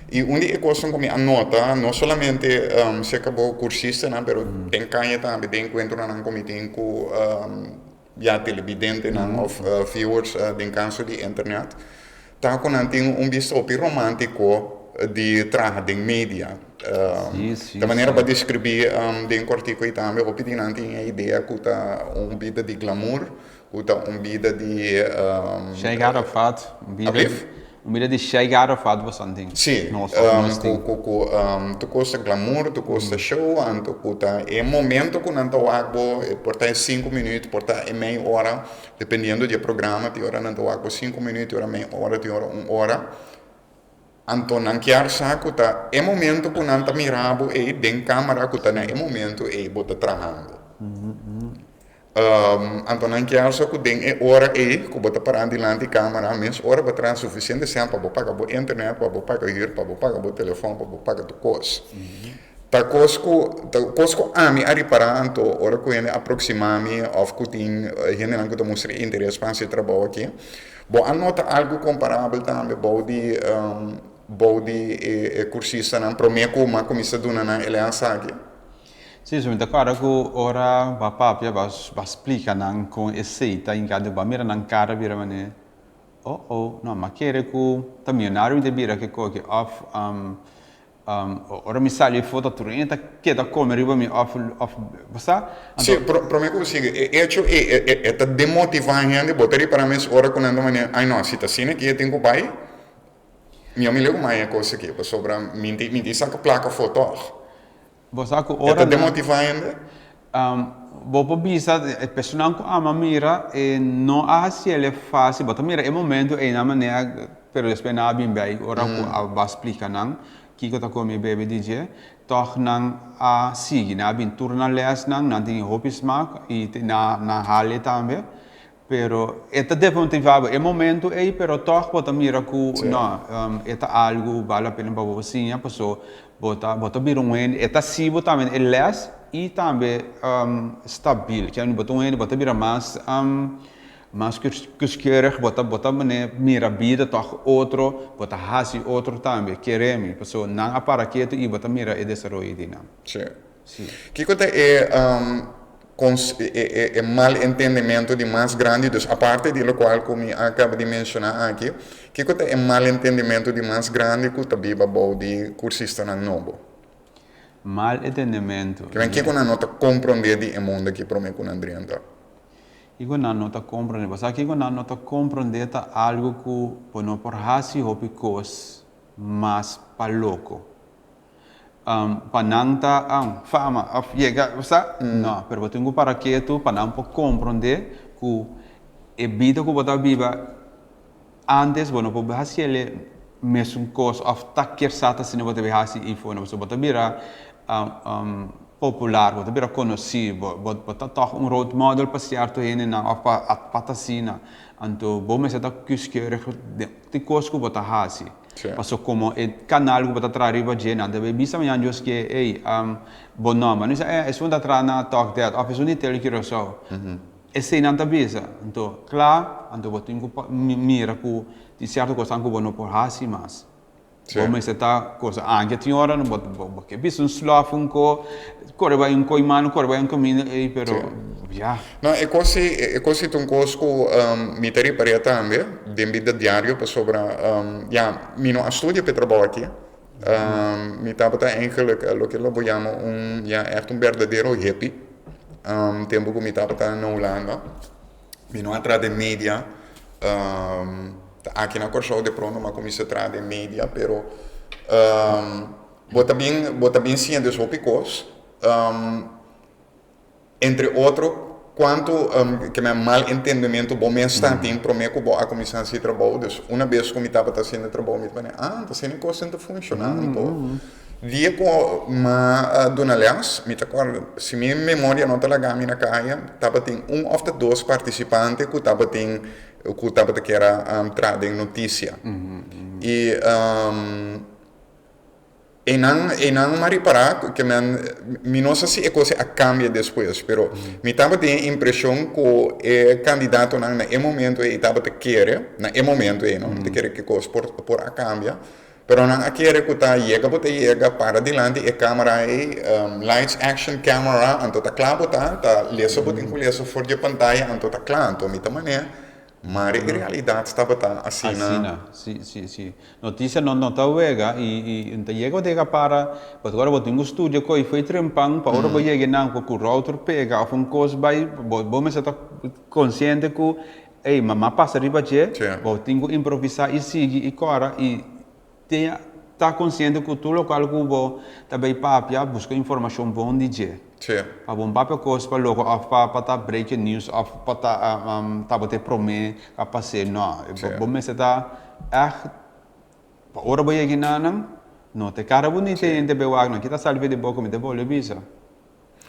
I un di e kosnan ku mi a nota, no solamente serka bo kursistanan, pero den kaya tambe, den enkuentronan ku mi tin ku ya televidentenan òf viewers den kaso di internet, ta ku nan tin un bista hopi romántiko di traha den media. Ta manera bo a deskribí den kòrtiku ei tambe, hopi di nan tin e idea ku ta un bida di glamour, ku ta un bida di. Sheik Arafat, un bida. Ablief? Un bida di Sheik Arafat boso tin. Sí, Nos of nos tin. Ku ku tur kos ta glamour, tur kos ta show, anto ku ta e momento ku nan ta wak bo, por ta e sinku minuut, por ta e mei ora, dependiendo di e programa, tin ora nan ta wak bo sinku minuut, tin ora mei ora, tin ora un ora. Anto nan kier sa ku ta e momento ku nan ta mira bo ei den kamera ku ta na e momento ei bo ta trahando. Anto nan kier sa ku den e ora ei ku bo ta pará dilanti kamera mes ora bo traha sufisiente sèn pa bo paga bo internet, pa bo paga hür, pa bo paga bo telefòn, pa bo paga tur kos. Ta kos ku ta kos ku ami a ripará anto ora ku hende aproksimá mi òf ku tin hendenan ku ta mustra interes pa hasi e trabou aki. Bo a nota algu komparabel tambe bou di bou di e kursistanan promé ku mi a kuminsá duna nan e lès aki? Sí, so mi ta kòrda ku ora bo a papia, bo a splika nan kon esei ta hinká, bo a mira nan kara bira manera, oh oh, no, mi a kere ku ta mionario mi ta bira ke koki òf ora mi sali afó ta tur hende ta keda kome riba mi òf òf bo sa? Sí, promé ku bo sigui, e echo ei e ta demotivá hende, bo ta ripará mes ora ku nan ta manera, ai no, si ta asina ki e tin ku bai, mi a mira ku mai e kos aki, pasobra mi tin saka plaka afó tòg. Bo sa ku E ora ta nan demotivá hende? Bo por bisa e personanan ku ama mira e no a hasiel e fásil. Bo ta mira e momento ei nan manera pero despues nan a bin bei ora ku a ba splika nan kiko ta kome bebe di dje tòg nan a sigui. Nan a bin tur nan lèsnan, nan tin hopi smak i nan hal e tambe. Pero e ta demotivá bo e momento ei, pero tòg bo ta mira ku no, e ta algu bal la pena pa bo siña, paso bo ta bo ta bira un hende, e ta hasi bo tambe e lès i tambe stabil. Kier bo ta un hende bo ta bira mas mas kiuskeurig, bo ta bo ta mane mira bida tòg otro, bo ta hasi otro tambe, kere mi, paso nan a para ketu i bo ta mira e desaroyo di nan. Sí. Sí. Kiko ta e e mal entendimentu di mas grandi, dus aparte di lokual ku mi a kaba di menshoná aki, kiko ta e mal entendimentu di mas grandi ku ta biba bou di kursistanan nobo? Mal entendimentu. Kimen kiko nan no ta komprondé di e mundu aki promé ku nan drenta? Kiko nan no ta komprondé? Bo sa kiko nan no ta komprondé ta algu ku bo no por hasi hopi kos mas pa loko. Pa nan ta fama of yega, bo sa? No, pero bo tin ku para ketu pa nan por komprondé ku e bida ku bo ta biba antes bo no por hasi el e mesun kos of ta kier sa ta asina bo ta bin hasi ifo no pasobra bo ta bira popular, bo ta bira konosí, bo bo ta tòg un role model pa sierto hendenan of pa pa ta asina. Anto bo mester ta kiuskeurig den tur kos ku bo ta hasi. Paso komo e kanal ku bo ta traha riba dje nan ta bay bisa mañana Dios ke ey bo nomber. Nan bisa eh esun ta traha na Talk That of esun di Tele Curaçao. Esey nan ta bisa. Anto kla anto bo tin ku mira ku tin sierto kosnan ku bo no por hasi mas. Bo mester ta kosa anke tin ora bo bo ke bisa un slof un ko kore bai un koi mano kore bai un kaminda ey pero ya. No, e kos si, e kos si ta un kos ku mi ta ripar'é tambe den bida diario pasobra ya, mi no a studia pa e trabou aki. Mi tabata eigenlijk loke lo bo yama un, ya, ègt un berdadero hippie tempu ku mi tabata na Hulanda. Mi no a traha den media, ta aki na Kòrsou de pronto mi a kuminsá traha den media pero bo ta bin, bo ta bin siña dus hopi kos. Entre otro, cuanto ke men mal entendimento bo mes ta tin prome cu bo a cuminsa haci trabou. Dus una bes cu mi tabata haciendo e trabou mi ta pone, ah, ta asina e cosnan ta funciona anto. Dia cu m'a duna les, mi ta corda, si mi memoria no ta laga mi na caya, tabatin un of ta dos participante cu tabatin, cu tabata kier a traha den noticia. Y. Einan, einan m'a ripará ku ke men, mi no sa si e kos a kambia despues, pero mi tabatin e impreshon ku e kandidatonan na e momento ei tabata kere, na e momento ei no, mi ta kere ku e kos por por a kambia, pero nan a kere ku ta yega bo ta yega para dilanti e kamera ei, lights action camera, anto ta kla bo ta, ta lesa bo tin ku lesa for di e pantaya, anto ta kla, anto mi ta manera Mari e realidad tabata asina. Asina, si, si, si. Noticia no no ta wega y y ta yega bo yega para, pasobra ora bo tin un studio koe foi trempan pa ora bo yega nan ku router pega of un kos bai bo bo mester ta konsiente ku Ey, ma m'a pasa riba dje, bo tin ku improvisá i sigui i kòrda i tin ta konsiente ku tur lokual ku bo ta bay papia, buska informashon bon di dje. Pa bo no papia kos pa loko òf pa pa ta breaking news òf pa ta tabata e promé ku a pas'é. No, bo mester ta ègt pa ora bo yega nan, no ta e kara bunita e hende bay wak nan, kita sali for di boka mi ta bolbe bisa.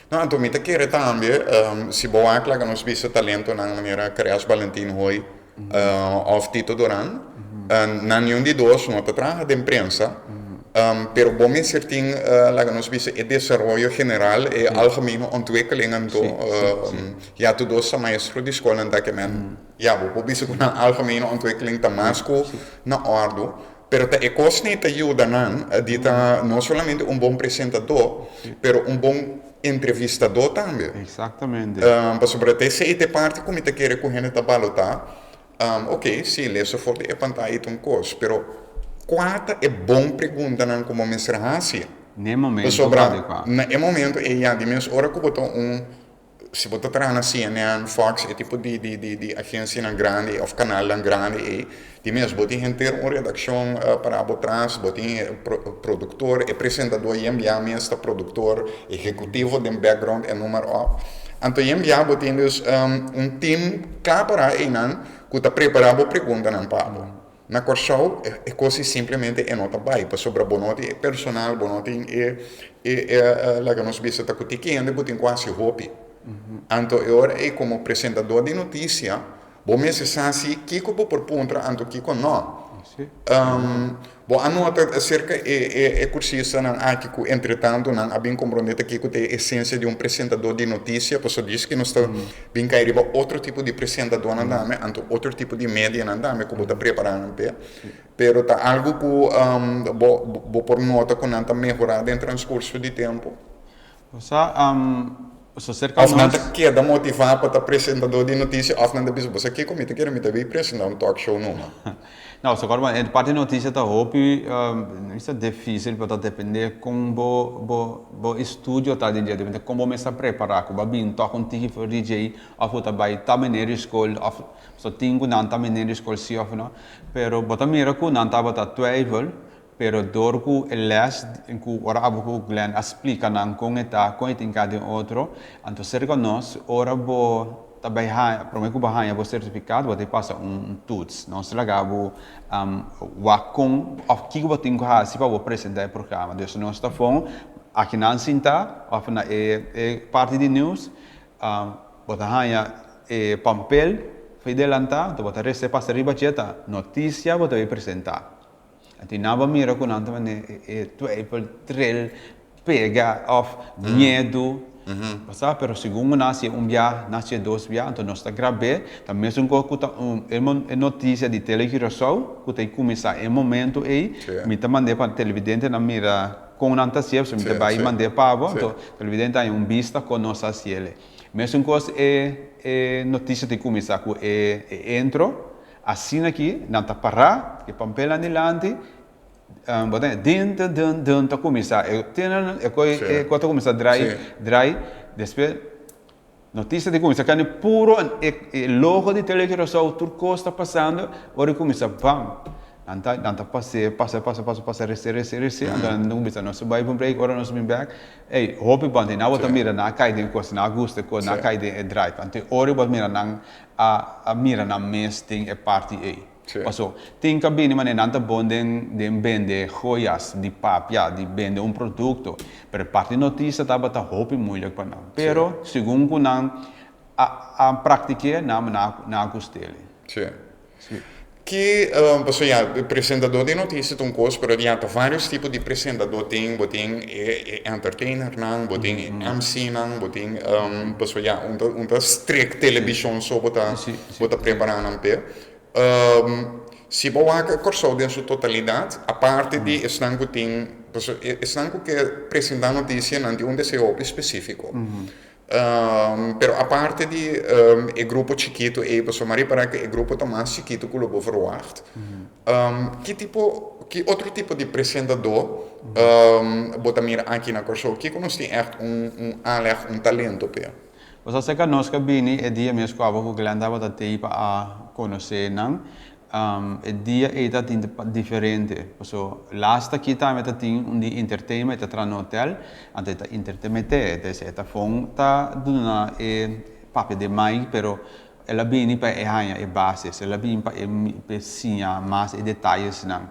No, anto mi ta kere tambe, si bo wak laga nos bisa talentonan manera Cres Balentin Hoy of Tito Doran, nan niun di dos no ta traha den prensa, pero bo mester tin laga nos bisa e desaroyo general, e algemene ontwikkeling anto, ya tur dos ta maestro di skol nan ta ke men, ya bo por bisa ku nan algemene ontwikkeling ta mas ku na òrdu. Pero ta e kosnan ta yuda nan di ta no solamente un bon presentadó, pero un bon entrevistadó tambe. Exactamente. Pasobra ta esei ta e parti ku mi ta kere ku hende ta balotá. Oké, sí, lesa for di e pantaya ta un kos, pero kua ta e bon preguntanan ku bo mester hasi? Na e momento Pasobra adekuá. na e momento ei ya, di mes ora ku bo ta un Si bo ta traha na CNN, Fox, e tipo di di di di agencianan grandi of canalnan grandi ei, di mes bo tin henter un redaccion para bo tras, bo tin productor, e presentador yen bia mes ta productor ejecutivo den background en noem maar op. Anto yen bia bo tin dus un team kla para einan ku ta prepara bo preguntanan pa bo. Na Kòrsou e kos ei simplemente e no ta bai pasobra bo no tin e personal, bo no tin e e laga nos bisa ta ku tin kende bo tin ku hasi hopi. Anto e ora ei komo presentador di notisia bo mester sa si kiko bo por puntra anto kiko no. Bo a nota aserka e e e kursistanan aki ku entretantu nan a bin komprondé ta kiko ta e esensia di un presentador di notisia, pasobra djis ke nos ta bin kai riba otro tipo di presentadornan tambe, anto otro tipo di medianan tambe ku bo ta prepará nan p'e. Pero ta algu ku bo bo por nota ku nan ta mehorá den transkurso di tempu. Bo sa, so serka Òf nan nos. ta keda motivá pa ta presentadó di notisia òf nan ta bisa, bo sa kiko mi ta kere, mi ta bin presentá un talk show numa. No, so kòrda e parti di notisia ta hopi, no bisa difísil, pero ta dependé kon bo bo bo estudio ta den dje, dependé kon bo mester prepará, ku bo a bin tòg un tiki for di djei òf bo ta bai ta meneer di skol òf so tin ku nan ta meneer di skol si òf no, pero bo ta mira ku nan tabata twijfel. Pero dor ku e les ku ora abo ku Glenn a splika nan kon e ta, kon e tin ka den otro, anto serka nos ora bo ta bai haña, promé ku bo haña bo sertifikado bo ta pasa un toets. Nos ta laga bo wak kon òf kiko bo tin ku hasi pa bo presentá e programa. Dus nos ta fon aki nan sintá òf na e e parti di news bo ta haña e pampel for delantá, anto bo ta rese pasa riba dje ta notisia bo ta bai presentá. Anto nan bo mira ku nan ta mane e twijfel, tril, pega òf miedu, bo sa, pero segun ku nan hasié un bia, nan hasié dos bia, anto nos ta grab'é, ta mesun kos ku ta un e notisia di Tele Curaçao ku ta kuminsá e momento ei, mi ta mand'é pa televidentenan mira kon nan ta hasié, pasobra mi ta bai mand'é pa bo, anto televidente haña un bista kon nos ta hasiel. Mesun kos e e notisia ta kuminsá ku e e intro. Asina ki nan ta pará, e pampelnan dilanti, bo ta din dun dun dun ta kuminsá e tinnan e koi e kos ta kuminsá drai drai despues notisia ta kuminsá kende puro e e logo di Tele Curaçao tur kos ta pasando ora e kuminsá bam nan ta nan ta pas'é pasa pasa pasa pasa rese rese rese anto nan ta kuminsá nos ta bai pa un break ora nos bin bek ey hopi bon nan bo ta mira nan a kai den kos nan a gusta e kos nan a kai den e drive anto e ora bo ta mira nan a a mira nan mes den e parti ei. Paso, tin ka bini manera nan ta bon den den bende joyas, di papia, di bende un produkto, pero e parti notisia tabata hopi moeilijk pa nan. Pero, segun ku nan a a praktik'é, nan nan a gust'el. Sí. Ki, pasobra ya, presentadó di notisia ta un kos, pero ya ta vários tipo di presentadó tin, bo tin e e entertainernan, bo tin e MC-nan, bo tin, pasobra ya, un ta un ta strikt telebishon so bo ta bo ta prepará nan p'e. Si bo wak Kòrsou den su totalidat, aparte di esnan ku tin, pasobra esnan ku ke presentá notisia nan tin un deseo hopi spesífiko. Pero aparte di e grupo chikitu ei, pasobra mi a ripará ku e grupo ta mas chikitu ku lo bo verwagt. Ki tipo, ki otro tipo di presentadó bo ta mira aki na Kòrsou? Kiko nos tin ègt un un aanleg, un talento p'e? Bo sa seka nos ka bini e dia mes ku abo ku Glen tabata tei pa a konosé nan, e dia ei ta tin diferente. Paso last aki tambe ta tin un di entertainment, e ta traha na hotel, anto e ta entertainmenté, dus e ta fon ta duna e papia den mic, pero el a bini pa e haña e bases, el a bini pa e pa e siña mas e detayesnan.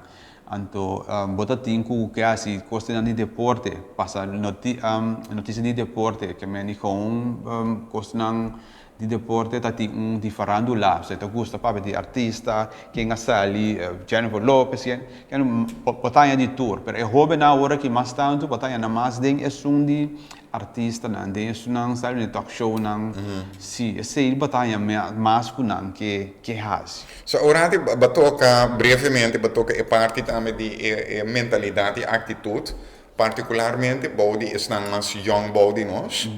Anto bo ta tin ku ke hasi kosnan di deporte, pasa notisia di deporte, ke men di gewoon kosnan di deporte ta tin un di farandula, so e ta gusta papia di artista, ken a sali, Jennifer Lopez, ken, ken bo ta haña di tur, pero e hobennan awor aki mas tantu bo ta haña nan mas den esun di artistanan, den esunnan sali den talk shownan, si, esei bo ta haña mas ku nan ke ke hasi. So ora di bo toka brevemente, bo toka e parti tambe di e mentalidat i aktitut, partikularmente bou di esnan mas yòn bou di nos.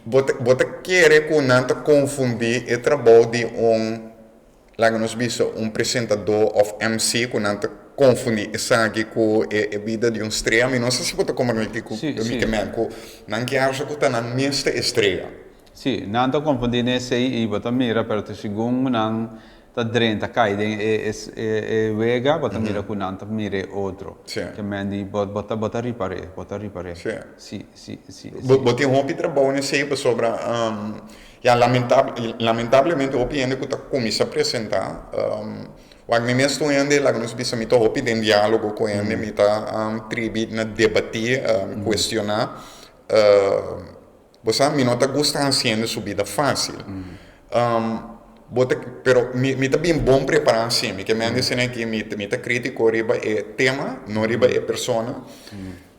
Bo ta bo ta kere ku nan ta konfundí e trabou di un, laga nos bisa, un presentadó òf MC ku nan ta konfundí esaki ku e e bida di un strea? Mi no sa si bo ta komprendé kiko mi ke men ku nan ke hasi ku ta nan mes ta e strea. Sí, nan ta konfundí den esei i bo ta mira pero ta segun nan ta drenta kai den e e wega bo ta mira ku nan ta mira e otro. Sí. Ke men di bo bo ta bo ta ripar'é, bo ta ripar'é. Sí. Sí, sí, sí, Bo sí. bo tin hopi trabou n'esei pasobra ya lamentab lamentablemente hopi hende ku ta kuminsá presentá wak mi mes ta un hende laga nos bisa mi ta hopi den diálogo ku hende mi ta tribi na debatí kuestioná Bo sa, mi no ta gusta hasiendo su bida fácil. Bo ta, pero mi, mi ta bin bon prepará si. Mi ke men di esei aki, mi, mi ta krítiko riba e tema, no riba e persona.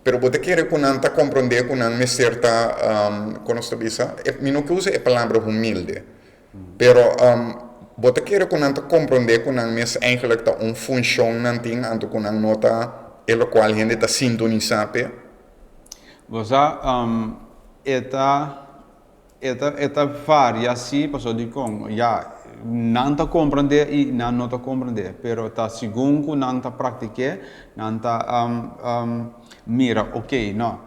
Pero bo ta kere ku nan ta komprondé ku nan mester ta, kon nos ta bisa? E, mi no ke usa e palabra humilde. Pero bo ta kere ku nan ta komprondé ku nan mes eigenlijk ta un funshon nan tin, anto ku nan no ta e lokual hende ta sintonisá p'e? Bo sa, e ta, e ta, e ta varia si, pasobra dikon? Ya, nan ta komprendé i nan no ta komprendé, pero ta segun ku nan ta praktik'é, nan ta mira, okey, no,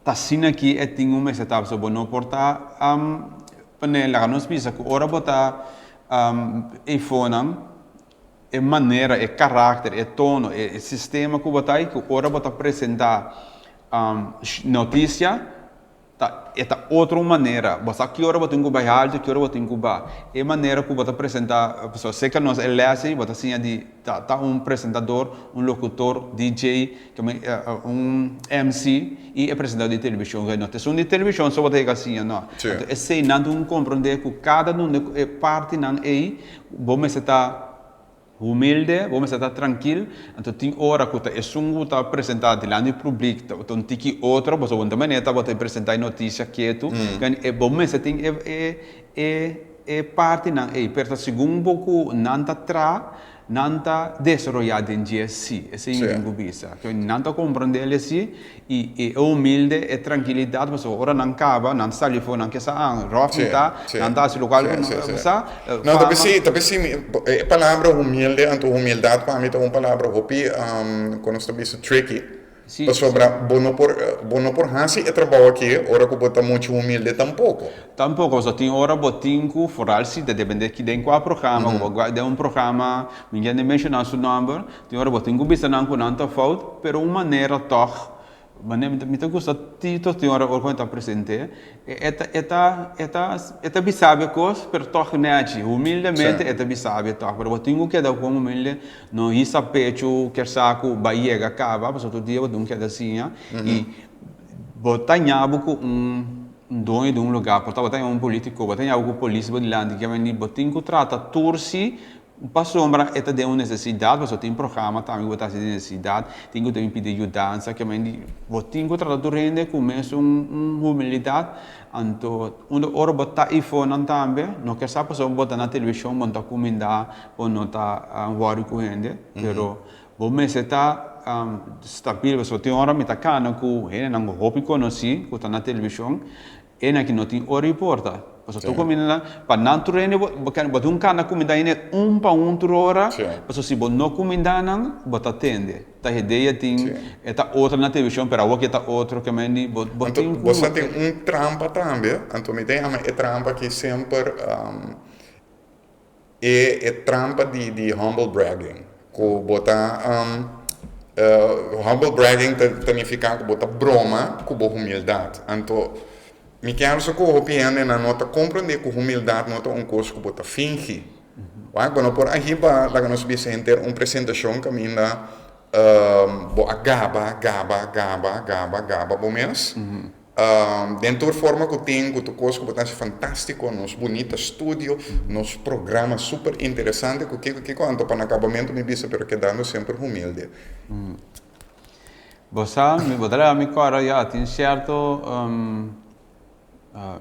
ta asina aki e tin un mester ta, pasobra bo no por ta pone, laga nos bisa ku ora bo ta eifonan, E manera, e karakter, e tono, e sistema ku bo ta i ku ora bo ta presentá notisia ta e ta otro manera. Bo sa ki ora bo tin ku bai haltu, ki ora bo tin ku ba. E manera ku bo ta presentá, pasobra serka nos e lès ei bo ta siña di ta ta un presentador, un lokutor, DJ, un MC i e presentador di televishon. No ta esun di televishon so bo ta yega siña, no. Anto esei nan tin ku komprondé ku kada nunde e partinan ei Bo mester ta humilde, bo mester ta trankil, anto tin ora ku ta esun ku ta presentá dilanti di publik ta un tiki otro, pasobra bo no ta manera tabata presentá e notisia ketu, bo mester tin e e e e partinan ei, pero ta segun bo ku nan ta traha, nan ta desaroyá den dje si, esei mi tin ku bisa, nan ta komprendé el si I e humilde, e trankilidat, pasobra ora nan kaba, nan sali afó, nan ke sa, ah, ròf mi ta, nan ta hasi lokual ku nan sa, No, ta p'esei, ta p'esei mi, e palabra humilde anto humildat pa mi ta un palabra hopi, kon nos ta bisa, tricky. Pasobra bo no por, bo no por hasi e trabou aki ora ku bo ta muchu humilde tampoko. Tampoko, pasobra tin ora bo tin ku, foral si ta depende ki den kua programa, ku bo den un programa, mi no menshoná su nòmber, Tin ora bo tin ku bisa nan ku nan ta fout, pero un manera tòg, manera mi ta gusta Tito tin ora ora ku e ta present'é, e ta e ta e ta e ta bisa bo e kos, pero tòg nèchi, humildemente e ta bisa bo tòg, pero bo tin ku keda kon humilde, no hisa pechu kier sa ku bai yega kaba, pasobra tur dia bo tin ku keda siña i bo ta ña bo ku un doño di un lugá, por ta bo ta ña un polítiko, bo ta ña bo ku polis bo dilanti, bo tin ku trata tur si Pasobra e ta den un nesesidat, pasobra tin programa tambe ku bo ta hasi den nesesidat, tin ku ta bin pidi yudansa, ke men di bo tin ku trata tur hende ku mesun un humilidat, anto unda ora bo ta eifonan tambe no ke sa pasobra bo ta na televishon bo no ta kuminda, bo no ta wòri ku hende, pero bo mester ta stabil, pasobra tin ora mi ta kana ku hendenan hopi konosí ku ta na televishon, e nan ki no tin ora i porta. Pasobra tur kuminda pa nan tur hende bo bo bo tin un kanda kuminda hende un pa un tur ora pasobra si bo no kuminda nan bo ta tende. Ta idea tin e ta otro na televishon pero awor ke ta otro ke men di bo bo Anto tin ku bo sa tin un trampa tambe, anto mi ta yama e trampa aki semper e e trampa di di humble bragging ku bo ta humble bragging ta ta nifiká ku bo ta broma ku bo humildat. Anto mi kier sa ku hopi hendenan no ta komprondé ku humildat no ta un kos ku bo ta fingi. Wak, bo no por a hiba, laga nos bisa henter un presentashon kaminda bo a gaba, gaba, gaba, gaba, gaba bo mes. Den tur forma ku tin, ku tur kos ku bo ta hasi fantástiko, nos bunita studio, nos programa super interesante ku kiko kiko, anto pa na kabamentu mi bisa pero kedando semper humilde. Bo sa, mi bo ta laga mi kòrda ya tin sierto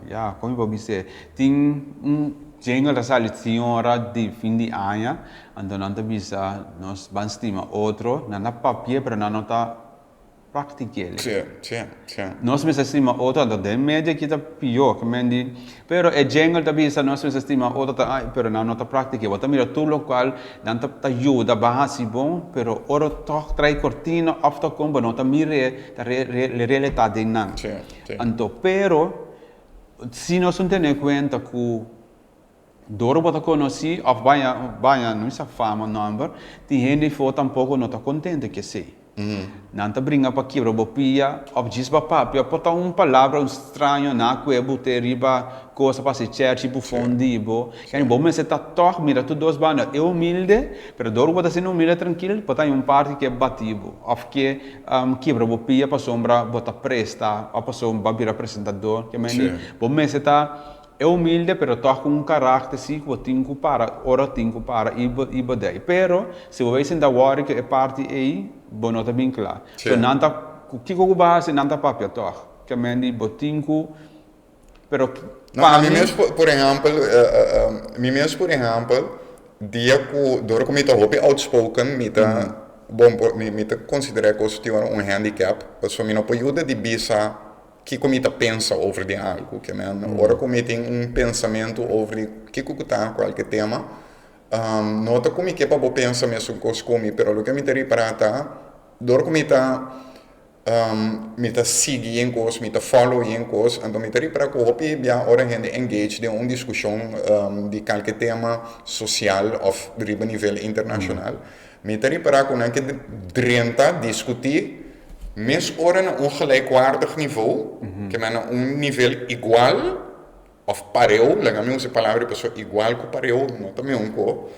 Ya, kon mi por bis'é? Tin un jingle ta sali tin ora di fin di aña, anto nan ta bisa nos ban stima otro, nan ta papi'é pero nan no ta praktik'é. Sí, sí, sí. Nos mester stima otro, anto den medio aki ta pió, ke men di, pero e jingle ta bisa nos mester stima otro ta ai, pero nan no ta praktik'é. Bo ta mira tur lokual nan ta ta yuda ban hasi bon, pero ora tòg trae kortina òf ta kon bo no ta mir'é ta re re realitad den nan. Sí. Anto, pero, si nos un tene kuenta ku dor bo ta konosí òf baña, baña no sa fama, nòmber, tin hende afó tampoko no ta kontento ku esei. Nan ta bringa pa kibra bo pia òf djis pa papia, por ta un palabra un straño na kue bo te riba kos pa hasi chèrchi bufon di bo. Kende bo mester ta tòg mira tur dos banda, e humilde, pero dor ku bo ta siendo humilde trankil, por ta hay un parti ke bati bo òf ke Kibra bo pia pasobra bo ta presta of pasobra bo a bira presentador. Ke mende bo mester ta e humilde pero tog ku un karakter si ku bo tin ku para ora tin ku para i bo i bo dei. Pero si bo bay sinta wòri ku e parti ei bo no ta bin kla. So nan ta ku kiko ku bo hasi nan ta papia tog. Ke mende bo tin ku pero No, pa mi mi. mes por ehèmpel mi mes por ehèmpel dia ku dor ku mi ta hopi outspoken mi ta bon por mi mi ta konsiderá e kos tin ora un handicap pasobra mi no por yuda di bisa kiko mi ta pensa over di algu ke men ora ku mi tin un pensamentu over di kiko ku ta kualke tema no ta ku mi ke pa bo pensa mesun kos ku mi pero loke mi ta ripará ta dor ku mi ta Mi ta sigui yen kos, mi ta follow yen kos, anto mi ta ripara ku hopi bia ora hende engage den un diskushon di kalke tema sosial òf riba nivel internashonal, mi ta ripara ku nan ke drenta diskutí mes ora na un gelijkwaardig nivo, ke men na un nivel igual. Of pareu, laga mi usa e palabra di pasobra igual ku pareu no ta meun ko.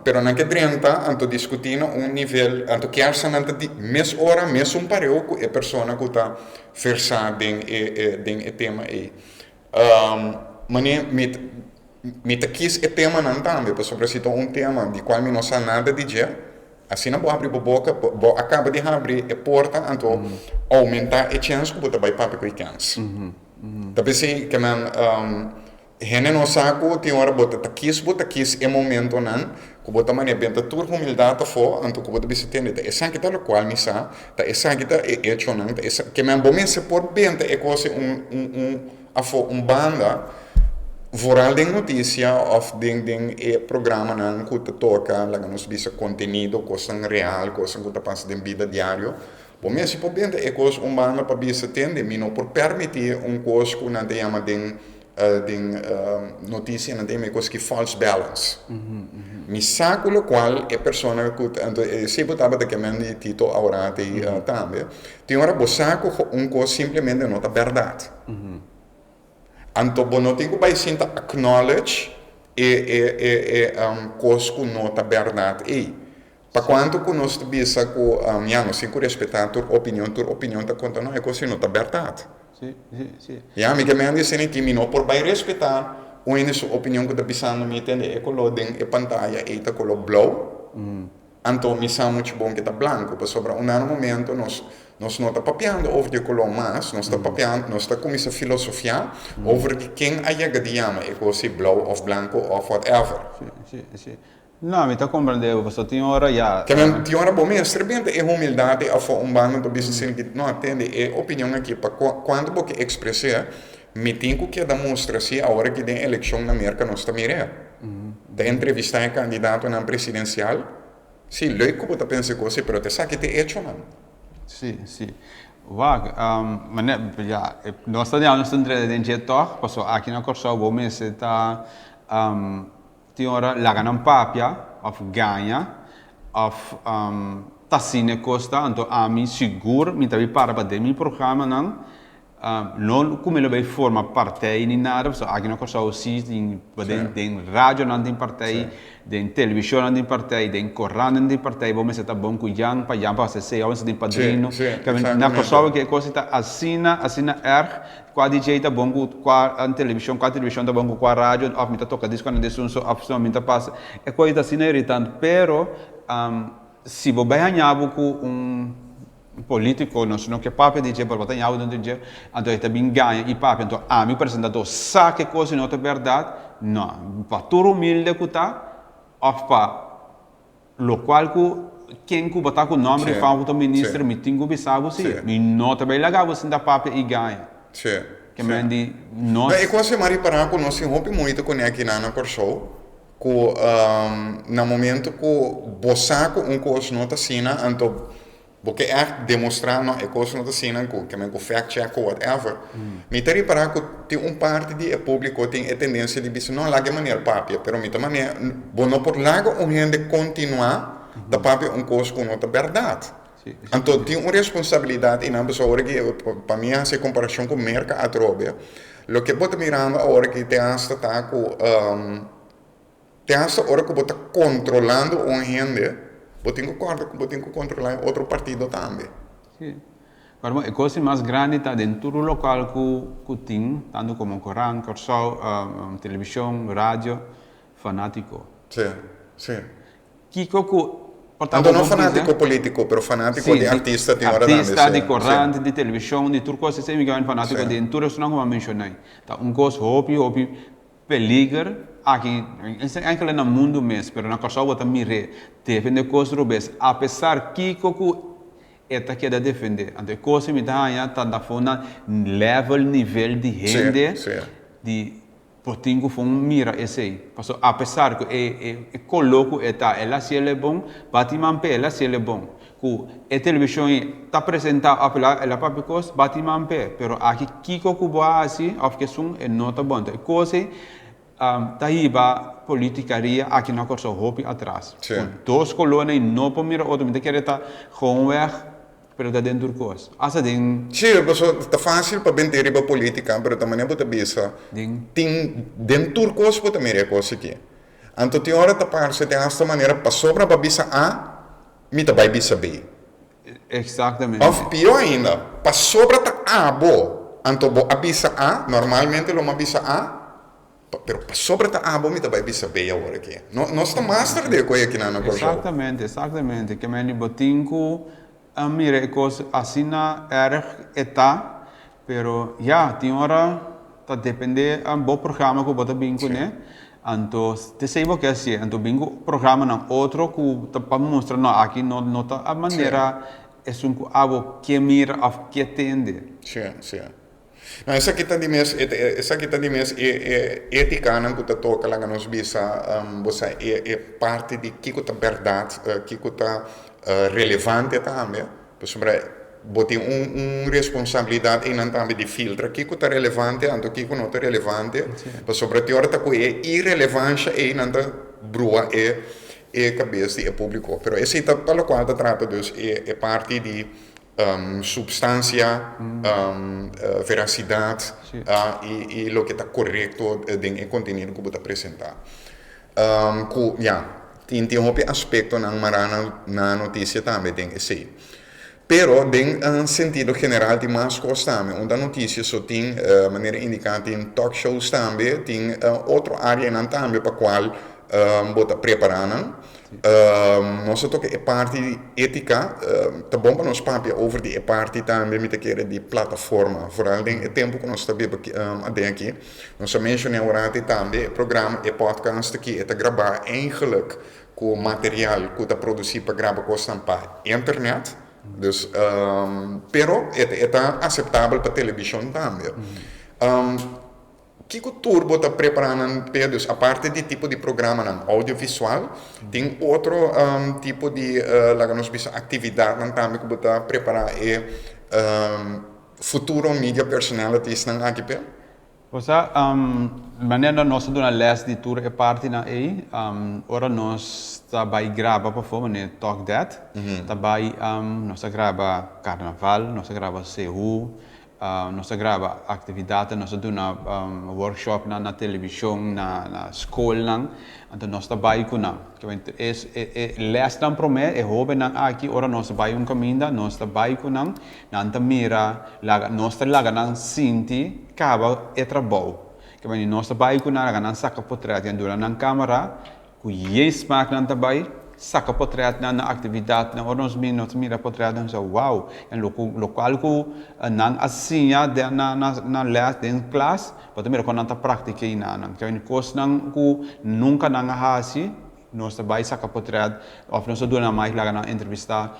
Pero nan ke drenta anto diskutí na un nivel, anto kier sa nan ta di mes ora mesun pareu ku e persona ku ta versá den e den e tema ei. Mane mi mi ta kis e temanan tambe pasobra si ta un tema di kual mi no sa nada di dje, asina bo habri bo boka bo a kaba di habri e porta anto oumentá e chèns ku bo ta bai papia ku e kèns. Ta p'esei ke nan hende no sa ku tin ora bo ta ta kis bo ta kis e momentonan ku bo ta manera benta tur humildat afó anto ku bo ta bisa tende ta esaki ta lokual mi sa ta esaki ta e echonan ta esa ke men bo mester por benta e kos ei un un un afó un banda vooral den notisia òf den den e programanan ku ta toka laga nos bisa kontenido kosnan real kosnan ku ta pasa den bida diario. Bo mester por benta e kos un banda pa bisa tende, mi no por permití un kos ku nan ta yama den den notisia nan ta yama e kos aki false balance. Mi sa ku lokual e persona ku ta anto esei bo tabata ke men di Tito Aurati tambe, tin ora bo sa ku un kos simplemente no ta bèrdat. Anto bo no tin ku bai sinta acknowledge e e e e kos ku no ta bèrdat ei. Pa kuantu ku nos ta bisa ku ya nos tin ku respetá tur opinion, tur opinion ta konta, no, e kos ei no ta bèrdat. Ya, mi ke men di esei aki, mi no por bai respetá un hende su opinion ku ta bisando mi tende e koló den e pantaya ei ta koló blou, anto mi sa muchu bon ke ta blanku, pasobra un dado momento nos nos no ta papiando over di e koló mas, nos ta papiando, nos ta kuminsá filosofiá over di ken a yega di yama e kos ei blou òf blanku òf whatever. No, mi ta comprende bo, pasobra tin ora ya. Ke men tin ora bo mester benta e humildad ei afo un banda pa bisa sin ki no atende e opinion aki pa cuanto bo ke expres'e, Mi tin ku keda mustra si awor aki den elekshon na Merka nos ta mir'é. Ta entrevistá e kandidatonan presidensial. Sí, leuk ku bo ta pensa e kos ei, pero ta esaki ta e echonan. Sí, sí. Wak, mane, ya, nos ta nos ta drenta den dje tòg, pasobra aki na Kòrsou bo mester ta tin ora laga nan papia òf gaña òf ta asina e kos ta, anto ami sigur mi ta bin para pa den mi programanan No ku mi lo bay forma partij ni nada pasobra aki na Kòrsou si tin den den radionan tin partij, den televishonnan tin partij, den korantnan tin partij, bo mester ta bon ku Jan pa Jan pasa esei, bo mester tin padrino. Na Kòrsou e kos ta asina asina erg, kua DJ ta bon ku kua televishon, kua televishon ta bon ku kua radio òf mi ta toka diskonan di esun so òf mi ta pasa, e kos ta asina iritant pero si bo bay haña bo ku un Politico, nos no ke papia di dje, pero bo ta yawe dentro di dje, anto e ta bin gaña i papia, anto ami presentador sa ke kos i no ta bèrdat, no, pa tur humilde ku ta, òf pa lokual ku ken ku bo ta ku nòmber di fama ku ta minister, mi tin ku bisa bo si, mi no ta bai laga bo sinta papia i gaña. Ke men di nos. No, e kos e mari pará ku nos tin hopi moeite kuné akinan na Kòrsou, Ku na momento ku bo sa ku un kos no ta asina, anto bo ke ègt demostrá no e kos no ta asina ku ke men ku fact check ku whatever. Mi ta ripará ku tin un parti di e públiko tin e tendensia di bisa no laga e manera papia, pero mi ta manera bo no por laga un hende kontinuá ta papia un kos ku no ta bèrdat. Anto tin un responsabilidat einan pasobra ora ku pa mi hasi e komparashon ku Merka atrobe, loke bo ta mirando awor aki te hasta ta ku te hasta ora ku bo ta kontrolando un hende, bo tin ku kòrda ku bo tin ku kontrolá e otro partido tambe. Sí. Pero e kos mas grandi ta den tur lokal ku ku tin, tantu komo korant, Kòrsou, televishon, radio, fanátiko. Sí, sí. Kiko ku por ta Anto no fanátiko polítiko, pero fanátiko di artista tin ora tambe. Artista, di korant, di televishon, di tur kos esei mi kaba fanátiko di tur esunnan ku mi a menshoná. Ta un kos hopi hopi peliger aki, enkele na mundu mes, pero na Kòrsou bo ta mir'é defendé kos robes apesar kiko ku e ta keda defendé. Anto e kos ku mi ta haña ta na for na level, nivel di hende di Bo tin ku fon mira esei. Pasobra apesar ku e e koló ku e ta, el a hasi el e bon, bati man p'e, el a hasi el e bon. Ku e televishon ei ta presentá òf el a el a papia kos, bati man p'e. Pero aki kiko ku bo a hasi òf ke esun e no ta bon. Enton e kos ei ta hiba politikaria aki na Kòrsou hopi atras. Ku dos kolónan ei no por mira otro. Mi ta kere ta gewoonweg Pero ta den tur kos. Asta den. Sí, pasobra ta fácil pa bent'é riba polítika, pero ta manera bo ta bisa, Den. tin den tur kos bo ta mira e kos aki. Anto tin ora ta parse den asta manera pasobra bo a bisa A, mi ta bai bisa B. Exactamente. Òf pió ainda, pasobra ta abo, anto bo a bisa A, normalmente lo mi a bisa A, Pero pasobra ta abo mi ta bai bisa bay awor aki. No, nos ta master di e koe akinan na Kòrsou. Exactamente, exactamente. Ke men di bo tin ku a mira e kos asina erg e ta, pero ya, tin ora ta depende bo programa ku bo ta bin kuné. Anto t'esei bo ke hasié. Anto bin ku programanan otro ku ta pa mustra no aki no no ta a manera esun ku abo ke mira òf ke tende. Sí, sí. No, esaki ta di mes, esaki ta di mes e e etikanan ku ta toka laga nos bisa bo sa e e parti di kiko ta bèrdat, kiko ta relevante tambe, pasobra bo tin un un responsabilidat einan tambe di filtra kiko ta relevante anto kiko no ta relevante, pasobra tin ora ta ku e irelevansha einan ta brua e e kabes di e públiko, pero esei ta pa lokual ta trata dus e e parti di Substansia, veracidat i loke ta korekto den e kontenido ku bo ta presentá. Ku ya, tin tin hopi aspektonan mará na notisia tambe den esei. Pero den sentido general tin mas kos tambe. Unda notisia so tin, manera indiká tin talk shows tambe, tin otro áreanan tambe pa kual bo ta prepará nan. Nos a toka e parti di etica, ta bon pa nos papia over di e parti tambe mi ta kere di plataforma, vooral den e tempo ku nos ta biba aden aki. Nos a menshoná awor tambe e programa, e podcast aki e ta grabá eigenlijk ku material ku ta produsí pa graba kosnan pa internet, dus pero e ta aseptabel pa televishon tambe. Kiko tur bo ta prepará nan p'e? Dus aparte di tipo di programanan audiovisual, tin otro tipo di, laga nos bisa, aktividatnan tambe ku bo ta prepará e futuro media personalitiesnan aki p'e? Osea, manera nos ta duna lès di tur e partinan ei, ora nos ta bai graba pafó, manera Talk That, ta bai, nos ta graba karnaval, nos ta graba sehu, Nos ta graba actividadnan, nos ta duna workshopnan na television, na scolnan, anto nos ta bay cu nan. E lesnan prome, e hobennan aki, ora nos bay un caminda, nos ta bay cu nan, nan ta mira, nos ta laga nan sinti caba e trabou. Nos ta bay cu nan, laga nan saca potret, duna nan camera, Ku yei smaaknan ta bai saka potretnan na aktividatnan. Ora nos bini nos ta mira potretnan nos ta wow! En lokual ku nan a siña den na na lès den klas bo ta mira kon nan ta praktika einanan. Kende kosnan ku nunka nan a hasi nos ta bai saka potret òf nos ta duna nan mic laga nan entrevistá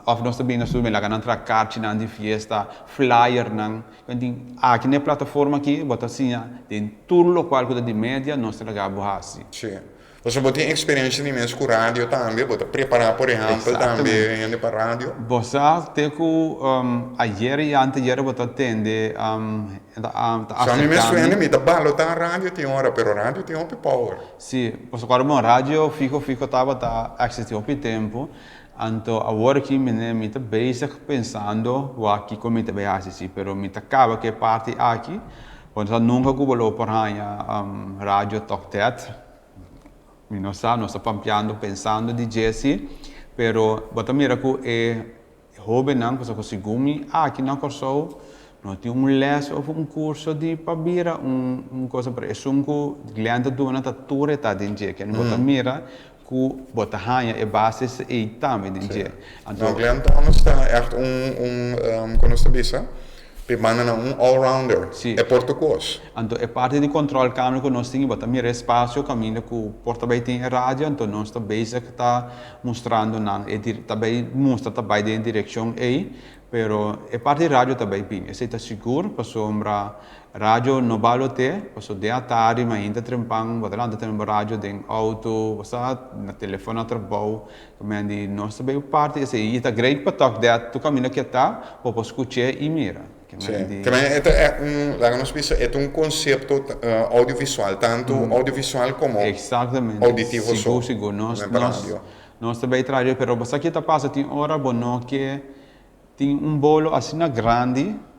òf nos ta bini nos ta laga nan traha karchinan di fiesta, flyernan. Tin aki na e plataforma aki bo ta siña den tur lokual ku ta di media nos ta laga bo hasi. Sí. Pasobra bo tin eksperensia di mes ku radio tambe, bo ta prepará por ehèmpel tambe hende pa radio. Bo sa te ku ayer i anteayer bo ta tende ta aserká mi. Sa mi mes hende mi ta balotá radio tin ora, pero radio tin hopi power. Sí, pasobra bon radio fiho fiho tabata eksistí hopi tempu. Anto awor aki mi mi ta bezig pensando wak kiko mi ta bay haci si, pero mi ta caba cu e parti aki, bo no sa nunca cu bo lo por haña radio Talk That, mi no sa, nos ta pampiando pensando di dje si, pero bo ta mira cu e hobennan cu sa cu segun mi aki na Corsou no tin un les of un curso di pa bira un cosa, pero esun cu Glen ta duna ta tur e ta den dje, kende bo ta mira Ku bo ta haña e basis ei tambe den dje. Anto. No, Glenn Thomas ta ègt un, un, kon nos ta bisa? P'e banda nan un all-rounder. Sí. E por tur kos. Anto e parti di control kamer ku nos tin, bo ta mira e spasio kaminda ku por ta bai tin e radio, anto nos ta bezig ta mustrando nan e dir, ta bai mustra ta bai den e direkshon ei, pero e parti di radio ta bai bin. Esei ta sigur pasobra Radio no balo te, paso den atardi mainta trempan bo ta lanta tene bo radio den auto, bo sa na telefon na trabou, ta men di nos ta bay parti esey y ta great pa tok det tur caminda ke ta bo por scuche y mira. Ke men di. Ke men e ta un, laga nos bisa e ta un concepto audiovisual, tanto audiovisual como auditivo so. Sigur sigur nos nos nos ta bay traha pero bo sa ke ta pasa tin ora bo no ke tin un bolo asina grandi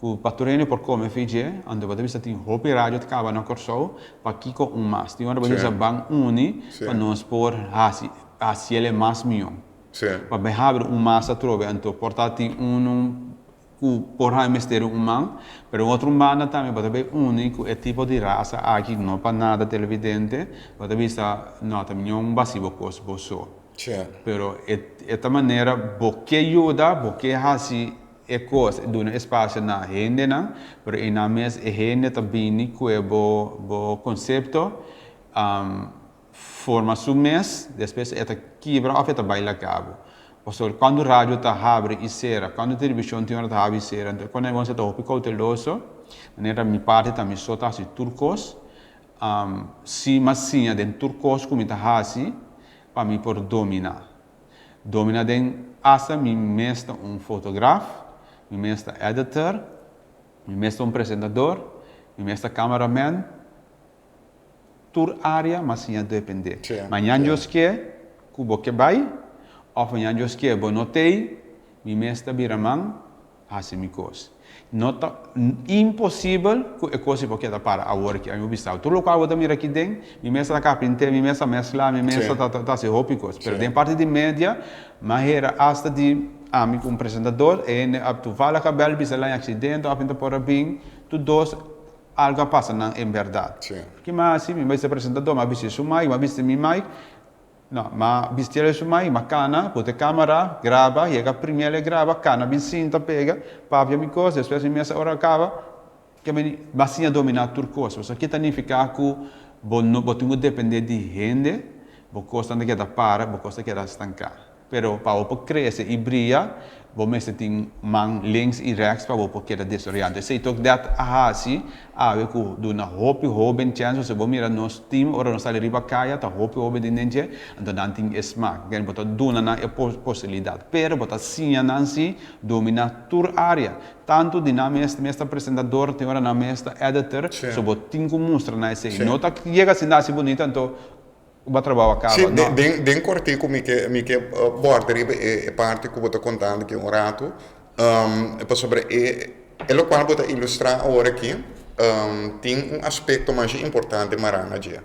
Ku pa tur hende por kome fidje, anto bo ta bisa tin hopi radio ta kaba na Kòrsou, pakiko un mas? Tin ora bo ta bisa ban uni pa nos por hasi hasiel e mas mihó. Pa bai habri un mas atrobe, anto por ta tin unu ku por haña mester un man, pero un otro banda tambe bo ta bai uni ku e tipo di rasa aki, no pa nada televidente, bo ta bisa no ta mihó un basi bo kos bo so. Pero e ta manera bo ke yuda, bo ke hasi E kos e duna espasio na hendenan, pero einan mes e hende ta bini ku e bo bo konsepto, forma su mes, despues e ta kibra òf e ta bai laga bo. Pasobra kuantu radio ta habri i sera, kuantu televishon tin ora ta habri i sera, enton kuando e ta hopi kouteloso, manera mi parti ta mi so ta hasi tur kos, si mi a siña den tur kos ku mi ta hasi pa mi por dominá. Domina den hasta mi mes ta un fotograf, mi mes ta editor, mi mes ta un presentador, mi mes ta cameraman, tur area m'a siña depende. Mañan Dios ke ku bo ke bai of mañan Dios ke bo no t'ei, mi mes ta bira man Hasi mi kos. No ta imposibel ku e kos ei por keda para awor aki. Ami por bisa tur lokual bo ta mira aki den, mi mes ta kapinté, mi mes ta meskla, mi mes ta ta hasi hopi kos. Pero den parti di media, mi a hera asta di ami ku un presentador, e hende a toevallig a bel bisa el a aksidente òf mi ta por a bin, tur dos algu a pasa nan en bèrdat. Ki mi a hasi? Mi a bisa e presentador, mi a bisti su mic, mi a bisti mi mic. No, ma bistiel e su mai, ma cana, put e camera, graba, yega primiel e graba, cana bin sinta pega, papia mi cos, despues mi mesa ora caba, ke meni, bo a siña domina tur cos. Pasobra ki ta nifica cu bo no, bo tin cu depende di hende, bo cosnan ta keda para, bo cos ta keda stanca. Pero pa bo por crece y briya, Bo mester tin man links i rechts pa bo por keda desaroyá. Esei tok dat a hasi awe ku duna hopi hóben chèns, pasobra bo mira nos tim ora nos sali riba kaya ta hopi hóben den den dje, anto nan tin e smak. Bo ta duna nan e posibilidat, pero bo ta siña nan si dominá tur área, tantu di nan mes mes ta presentador, tin ora nan mes ta editor, so bo tin ku mustra nan esei. No ta yega asina hasi bunita anto Bo trabou a kaba, no. Sí, den kortiku mi ke mi ke bòrda riba e parti ku bo ta kontando aki un ratu, pasobra e e lokual bo ta ilustrá awor aki tin un aspekto masha importante mará na dje,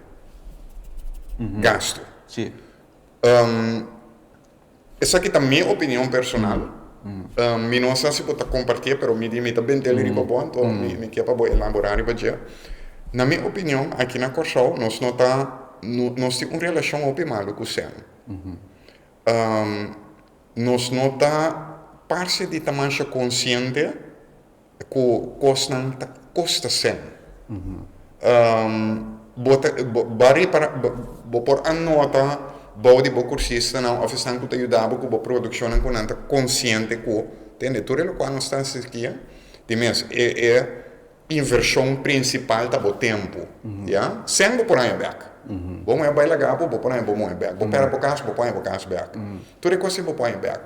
gastu. Sí. Esaki ta mi opinion personal. Mi no sa si bo ta compartié, pero mi di mi ta bent'el riba bo, anto mi ke pa bo elaborá riba dje. Na mi opinion, aki na Kòrsou nos no ta, nos tin un relashon hopi malu ku sèn. Nos no ta parse di ta masha konsiente ku kosnan ta kosta sèn. Bo ta bo a ripara bo por a nota bou di bo kursistanan òf esnan ku ta yuda bo ku bo produkshonnan ku nan ta konsiente ku tende tur e lokual nos ta hasi aki di mes e e invershon prinsipal ta bo tempu ya sèn bo por haña bèk bo muhé bai laga bo bo por haña bo muhé bèk bo pèrdè bo kas bo por haña bo kas bèk tur e kos ei bo por haña bèk.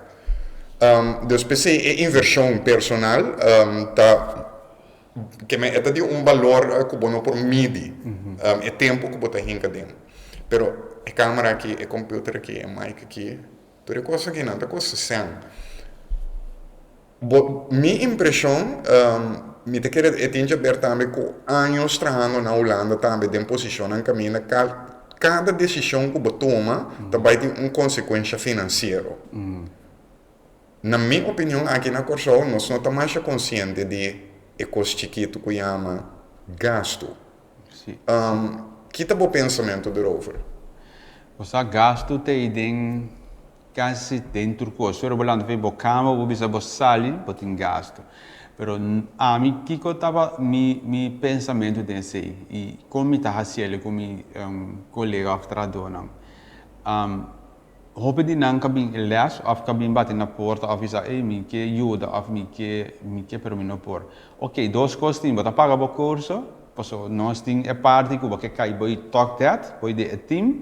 Dus p'esei e invershon personal ta ke men e ta di un balor ku bo no por midi e tempu ku bo ta hinka den. Pero e kamera aki, e computer aki, e mic aki, tur e kos aki nan ta kosta sèn. Bo mi impreshon mi ta kere e tin djaber tambe ku años trahando na Hulanda tambe den posishonnan kaminda kada desishon ku bo tuma ta bai tin un konsekuensha finansiero. Na mi opinion aki na Kòrsou nos no ta masha konsiente di e kos chikitu ku yama gastu. Ki ta bo pensamentu derover? Bo sa gastu ta ei den Kasi den tur kos. Ora bo lanta for bo kama bo bisa bo sali bo tin gastu. Pero ami kiko taba mi mi pensamentu den esei i kon mi ta hasiel ku mi kolega òf trahadónan. Hopi di nan ka bin les òf ka bin bati na porta òf bisa ey mi ke yuda òf mi ke mi ke pero mi no por. Oke dos kos tin bo ta paga bo kurso Paso nos tin e parti ku bo ke kai bo i tok det, bo i den e team,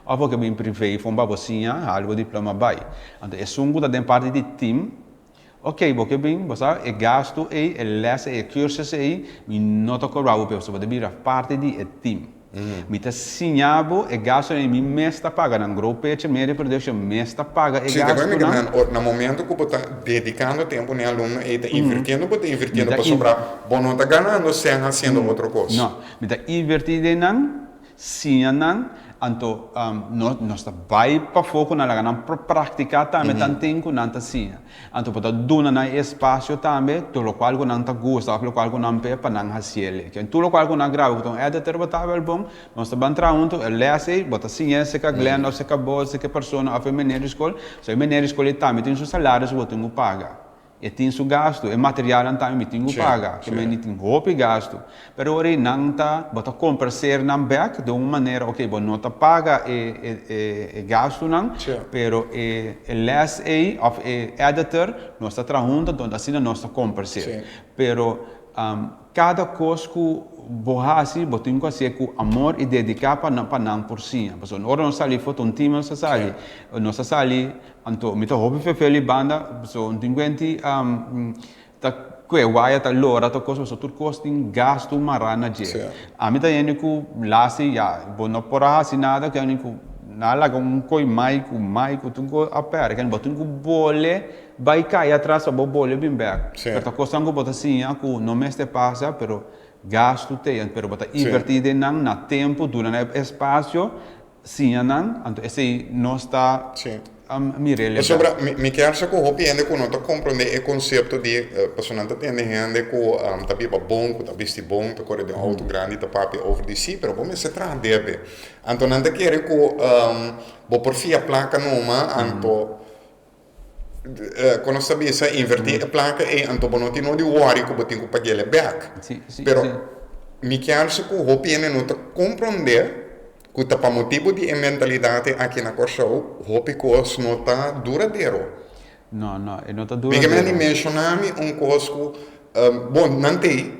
òf bo ke bin privé for pa bo siña, hal bo diploma bai. Anto esun ku ta den parti di team, ok bo ke bin, bo sa e gastu ei, e lès ei, e cursus ei, mi no ta kobra bo p'e pasobra bo ta bira parti di e team. Mi ta siña bo e gastunan ei, mi mes ta paga nan, Grow Picture Media Production mes ta paga e Sí, te gastunan. men na momento ku bo ta dedikando tempu na e alumno ei ta invirtiendo, bo ta Mi invirtiendo ta in. pasobra bo no ta ganando sèn hasiendo otro kos. No, mi ta invertí den nan, siña nan, anto no nos ta bai pafó ku nan laga nan por praktiká tambe tanten ku nan ta siña. Anto bo ta duna nan e espasio tambe tur lokual ku nan ta gusta òf lokual ku nan pe pa nan hasiel. Ken tur lokual ku nan graba ku ta un editor bo ta wèl bon, nos ta ban traha huntu e lès ei, bo ta siña esei Glenn òf esei bo, esei persona òf e meneer di skol. So e meneer di skol ei tambe tin su salaris ku bo tin ku paga. E tin su gastu, e materialnan tambe mi tin ku paga, ke men di tin hopi gastu. Pero ora ei nan ta, bo ta compra ser nan bek den un manera, ok, bo no ta paga e e e gastunan, pero e e les ei of e editor nos ta traha hunto, entonces asina nos ta compra ser. Pero cada cos cu bo haci, bo tin cu hacié cu amor y dedica pa nan pa nan por siña. Pasobra ora nos sali foto un team nos ta sali, nos ta sali, anto mi ta hopi fefeli banda, pasobra un tin cuenti Ta kue waya ta lora ta kos pasobra tur kos tin gastu mará na dje. Ami ta hende ku lasi ya bo no por a hasi nada ku hende ku nan a laga un koi mai ku mai ku tur kos a pèrdè kende bo tin ku bole bai kai atras pa bo bole bin bèk. Pero ta kosnan ku bo ta siña ku no mester pasa pero gastu t'ei pero bo ta invertí den nan na tempu duna nan e espasio Siña nan, anto esei nos ta mir'é legal. Pasobra mi kier sa ku hopi hende ku no ta komprondé e konsepto di, pasobra nan ta tende hende ku ta biba bon, ku ta bisti bon, ta kore den outo grandi, ta papia over di si, pero bo mester traha debe. Anto nan ta kere ku bo por fia plaka numa, anto kon nos ta bisa, invertí e plaka ei, anto bo no tin no di wòri ku bo tin ku pag'el bèk. Pero mi kier sa ku hopi hende no ta komprondé. Ku ta pa motibu di e mentalidat aki na Kòrsou, hopi kos no ta duradero. No, no, e no ta Mi ke duradero. mende menshoná mi un kos ku, bon, nan t'ei,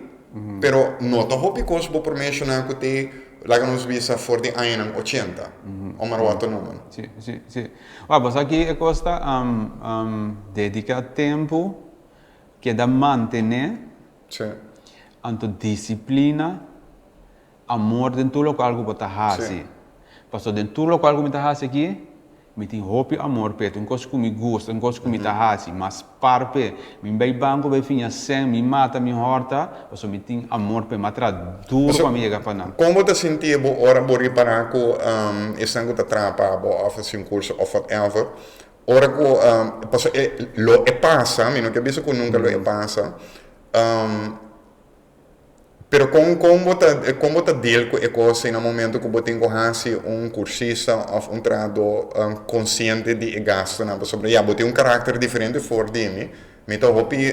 pero no ta hopi kos bo por menshoná ku t'ei, laga nos bisa for di añanan ochenta, Omar Wato Noman. Si, si, si. Wak, bo sa ki e kos ta, dediká tempu, keda mantené, anto disiplina, Amor den tur lokual ku bo ta hasi. Pasobra den tur lokual ku mi ta hasi aki, mi tin hopi amor p'e. Ta un kos ku mi gusta, un kos ku mi ta hasi. Mas par p'e. Mi bai banko bai fiña sèn, mi mata, mi hòrta, pasobra mi tin amor p'e. Mi a traha duru pa mi yega pa nan. Kon bo ta sinti bo ora bo ripará ku esnan ku ta traha pa bo òf hasi un kurso òf whatever, ora ku, pasobra e lo e pasa, mi no ke bisa ku nunka lo e pasa, Pero kon kon bo ta kon bo ta deal ku e kos ei na momento ku bo tin ku hasi un kursista òf un trahadó konsiente di e gastunan? Pasobra ya bo tin un karakter diferente for di mi. Mi ta hopi,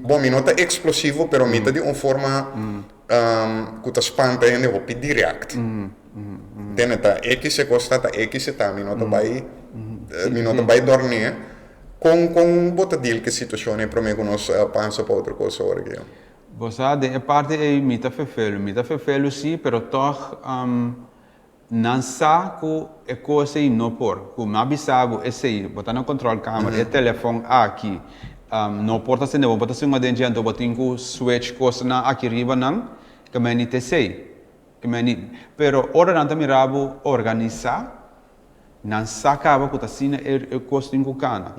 bon mi no ta eksplosivo pero mi ta di un forma ku ta spanta hende hopi dirèkt. Tende ta ekis e kos ta ta ekis e ta mi no ta bai mi no ta bai dòrn'é. Kon kon bo ta deal ku e situashon ei promé ku nos pasa pa otro kos awor aki? Bo sa, den e parti ei mi ta fefelu. Mi ta fefelu sí, pero tòg nan sa ku e kos ei no por. Ku mi a bisa bo esei, bo ta na kòntròlkamer, e telefòn aki no por ta sende, bo por ta singu aden dje, anto bo tin ku switch kosnan aki riba nan, ke meni ta esei. Ke meni, pero ora nan ta mira bo organisá, nan sa kaba ku ta asina e kos tin ku kana.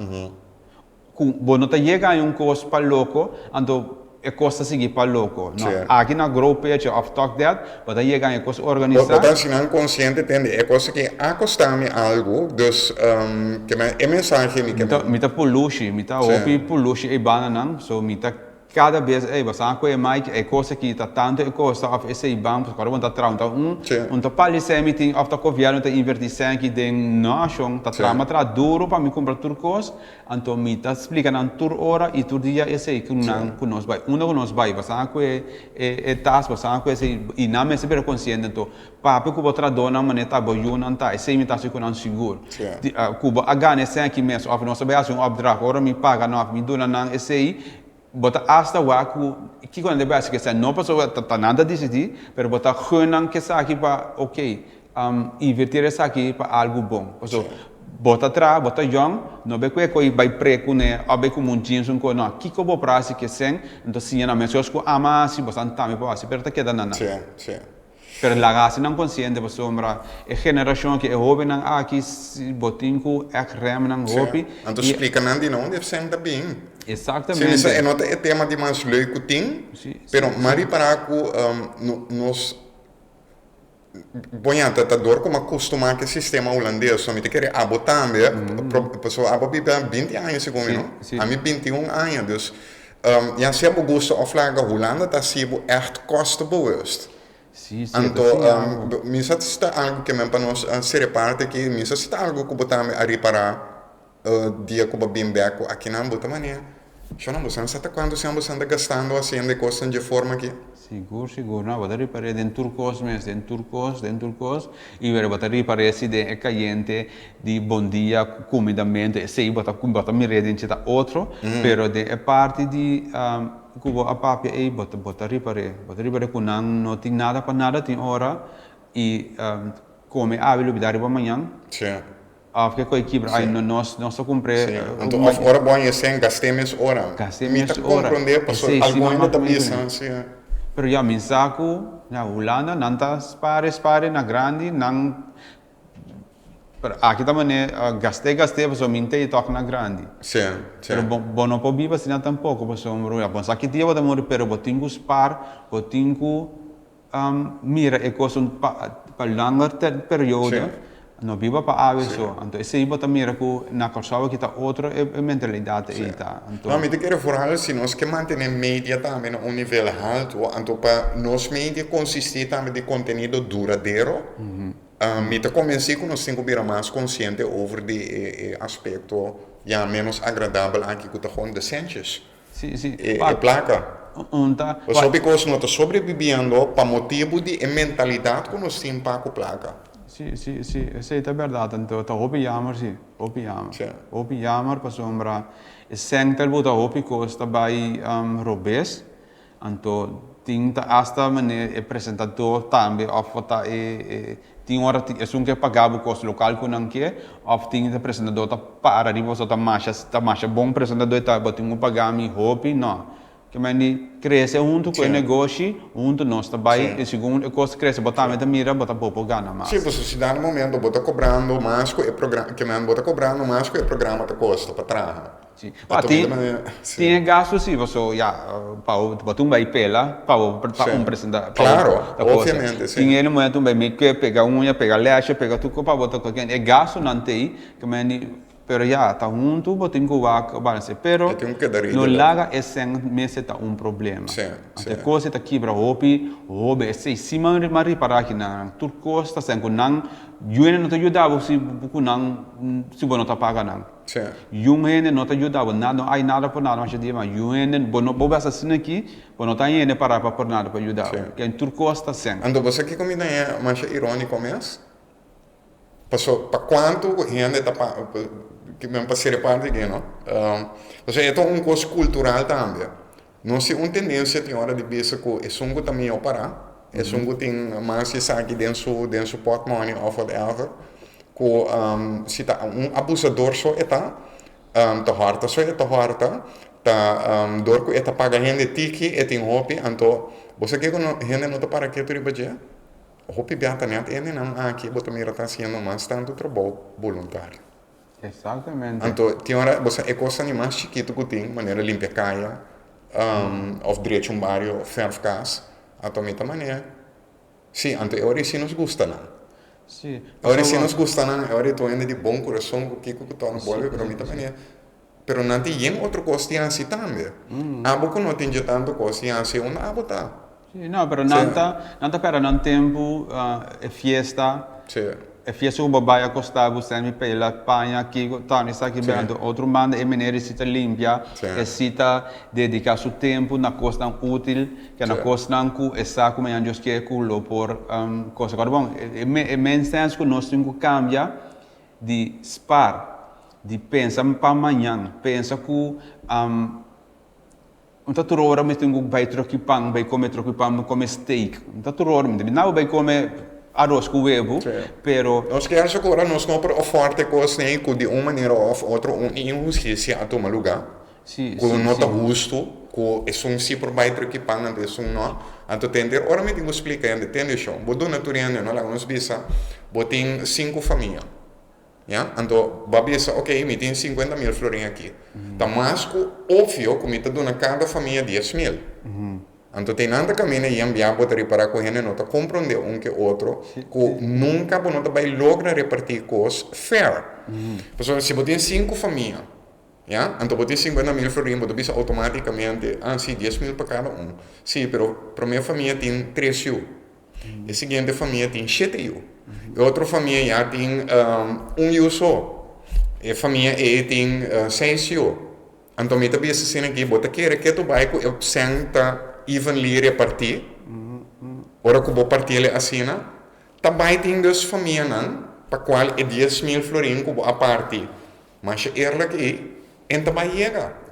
Ku bo no ta yega haña un kos pa loko, anto e kos ta sigui pa loko. No, aki na Grow Picture òf Talk That, bo ta yega haña e kos organisá. Bo ta hasi nan konsiente tende e kos aki a kosta mi algu, dus ke men e mensahe mi ke men. Mi ta pulushi, mi ta hopi pulushi ei bandanan, so mi ta Kada bes ey bo sa cu e Mike e cos aki ta tanto e costa of esey ban pasobra ora bo ta traha un ta un un ta pali sey mi tin of ta gobierno ta inverti sey aki den nashon ta traha mi a traha duro pa mi cumpra tur cos anto mi ta splica nan tur ora y tur dia esey cu nan cu nos bay unda cu nos bay bo sa cu e e tas bo sa cu esey y nan mester bira consciente anto papia cu bo trahadornan manera ta bo yunan ta esey mi ta haci cu nan sigur cu bo a gana esey aki mes of nos ta bay haci un opdracht ora mi paga nan of mi duna nan esey Bo ta asta wak ku kiko nan debe hasi ku esei. No pasobra ta nan ta disidí, pero bo ta gun nan ku esaki pa ok, invertir esaki pa algu bon. Pasobra bo ta traha, bo ta yòn, no be ku e koi bai pre kuné òf bai kume un jeans un kos. No, kiko bo por hasi ku esei, anto siña nan meskos ku ama hasi, bo sa tambe por hasi, pero ta keda na nan. Pero laga hasi nan konsiente pasobra e generashon aki, e hóbennan aki, bo tin ku ègt rèm nan hopi. Sí. Anto splika nan di no def sèn ta bin. Eksaktamente. Sí, mi sa e no ta e tema di mas leuk ku tin, pero m'a ripará ku nos, bon ya, ta dor ku m'a kustumá ku e sistema hulandes, so mi ta kere abo tambe, pasobra abo a biba 20 aña segun mi no? Ami 21 aña, dus Ya sea bo gusta of laga, Hulanda ta hasi bo ègt kostebewust. Sí, sí, Anto, ta siña algu. mi sa si ta algu ke men pa nos sere parte aki, mi sa si ta algu ku bo tambe a ripará dia ku bo bin bèk ku akinan bo ta manera, Shona, bo san sa ta kuantu sian bo san ta gastando hasiendo e kosnan dje forma aki? Sigur, sigur. No, bo ta ripar'é den tur kos mes, den tur kos, den tur kos. I wèr bo ta ripar'é si den e kayente di bon dia ku kumindamentu, esei bo ta bo ta mir'é den chita otro, pero den e parti di ku bo a papia ei bo ta bo ta ripar'é, bo ta ripar'é ku nan no tin nada pa nada tin ora i kome awe lubidá riba mañan. Of ke koi kibra ai no nos nos ta kumpr'é. Sí, anto of ora bo haña esei gast'é mes ora. Gast'é Mi ta mes ora. komprondé pasobra Esei sí algun mi hende mak ta mi bisa, kuné. sí. Pero ya mi sa ku na Hulanda nan ta spare spare na grandi nan pero aki ta manera gast'é gast'é pasobra mi n'tei tòg na grandi. Sí, sí. Pero bo bo no por biba asina tampoko pasobra bo sa ki dia bo ta muri pero bo tin ku spar bo tin ku Mira e kos un pa langer periodo, no biba pa awe so. Anto esei bo ta mira ku na Kòrsou aki ta otro e mentalidat ei ta. Anto. No, mi ta kere vooral si nos ke mantené media tambe na un nivel haltu, anto pa nos media konsistí tambe di kontenido duradero, mi ta konvensí ku nos tin ku bira mas konsiente over di e aspekto ya ménos agradabel aki ku ta gewoon de sèntjes. Sí, sí. E plaka. Un ta. Pasobra bikos no ta sobrebibiendo pa motibu di e mentalidat ku nos tin pa ku plaka. Si, si, si, esei ta bèrdat. Anto ta hopi jammer si, hopi jammer. Si. Hopi jammer pasobra e sèn ta buta hopi kos ta bai robes. Anto tin ta asta manera e presentador tambe òf por ta e e tin ora tin esun ke paga bo kos lokal ku nan ke òf tin e presentador ta para riba boso ta masha ta masha bon presentador e ta bo tin ku paga mi hopi no. Ke men di krese huntu ku e negoshi huntu nos ta bai i segun e kos krese bo tambe ta mira bo ta por por gana mas. Sí, pasobra si dado momento bo ta kobrando mas ku e programa ke men bo ta kobrando mas ku e programa ta kosta pa traha. Sí. Pa tin tin e gasto sí paso ya pa bo tin bai pela pa bo pa un presenta pa Claro, obviamente sí. Tin e momento un bai make up pega uña pega lashes pega tur kos pa bo ta e gastonan ta ei ke men di Pero ya, ta huntu bo tin ku wak balance. Pero E tin ku keda no redelijk. laga e sèn mester ta un problema. Sí, Anto e sí. kos ei ta kibra hopi hobe. Esei si man mi a ripará aki nan tur kos ta sèn ku nan yu hende no ta yuda bo si ku nan si bo no ta paga nan. Sí. Yun hende no ta yuda bo nada no hay nada por nada masha dia mas yun hende bo no bo bes asina aki bo no ta hay hende pará pa por nada pa yuda bo. Sí. Ken tur kos ta sèn. Anto bo sa kiko mi ta haña masha iróniko mes? Paso pa kuantu hende ta pa men pa ser parti di no. Paso e ta un kos kultural tambe. Nos tin un tendensia tin ora di bisa ku esun ku ta mihó pará, esun ku tin mas esaki den su den su pòtmòni òf whatever, ku si ta un abusador so e ta, ta hòrta so e ta hòrta, ta dor ku e ta paga hende tiki e tin hopi, anto bo sa kiko hende no ta para ketu riba dje? Hopi bia ta net hendenan aki bo ta mira ta hasiendo mas tantu trabou boluntario. Exactamente. Anto tin ora bo sa e kosnan di mas chikitu ku tin, manera limpia kaya, òf drecha un bario, òf fèrf kas, anto mi ta manera, si, anto e ora ei si nos gusta nan. Si. E ora ei si nos gusta nan, e ora ei tur hende di bon kurason ku kiko ku tòg no bolbe, pero mi ta manera, pero nan tin yen otro kos di hasi tambe. Abo ku no tin dje tantu kos di hasi, unda abo ta? Sí, no, pero nan ta, nan ta perde nan tempu, e fiesta, e fiesta ku bo bai a kosta bo sèn mi pela paña kiko, ta esaki bira anto otro banda e meneer si ta limpia, e si ta dedica su tempu na kosnan útil, ke na kosnan ku e sa ku mañana Dios kier ku lo por kosa. Kòrda bon, e main sense ku nos tin ku kambia di spar, di pensa pa mañan, pensa ku. Un ta tur ora mi tin ku bai troki pan, bai kome troki pan, bai kome steak. Un ta tur ora, mi ta bini bai kome aros ku webu, pero. Nos kier sa ku ora nos no por afford e kosnan ku di un manera òf otro un inhustisia a tuma lugá, ku no ta hustu, ku esun si por bai troki pan anto esun no. Anto tenter ora mi tin ku splika hende, tende shon, bo duna tur hende no, laga nos bisa bo tin sinku famia. Ya, anto bo a bisa, ok, mi tin 50.000 florin aki. Ta mas ku opvio ku mi ta duna kada famia 10.000. Anto te nan ta kaminda i ambia bo ta ripará ku hende no ta komprondé un ke otro, ku nunka bo no ta bai logra repartí kos fair. Pasobra si bo tin sinku famia, ya, anto bo tin 50.000 florin, bo ta bisa outomátikamente, ah, si, 10.000 pa kada un. Sí, pero promé famia tin tres yu. E siguiente famia tin shete yu. E otro famia ya tin un yu so. E famia ei tin seis yu. Anto mi ta bisa asina aki, bo ta kere ke tu bai ku e sèn ta evenly repartí? Ora ku bo partiel e asina, ta bai tin dus famianan pa kual e 10.000 florin ku bo a parti Masha eerlijk ei, en ta bai yega.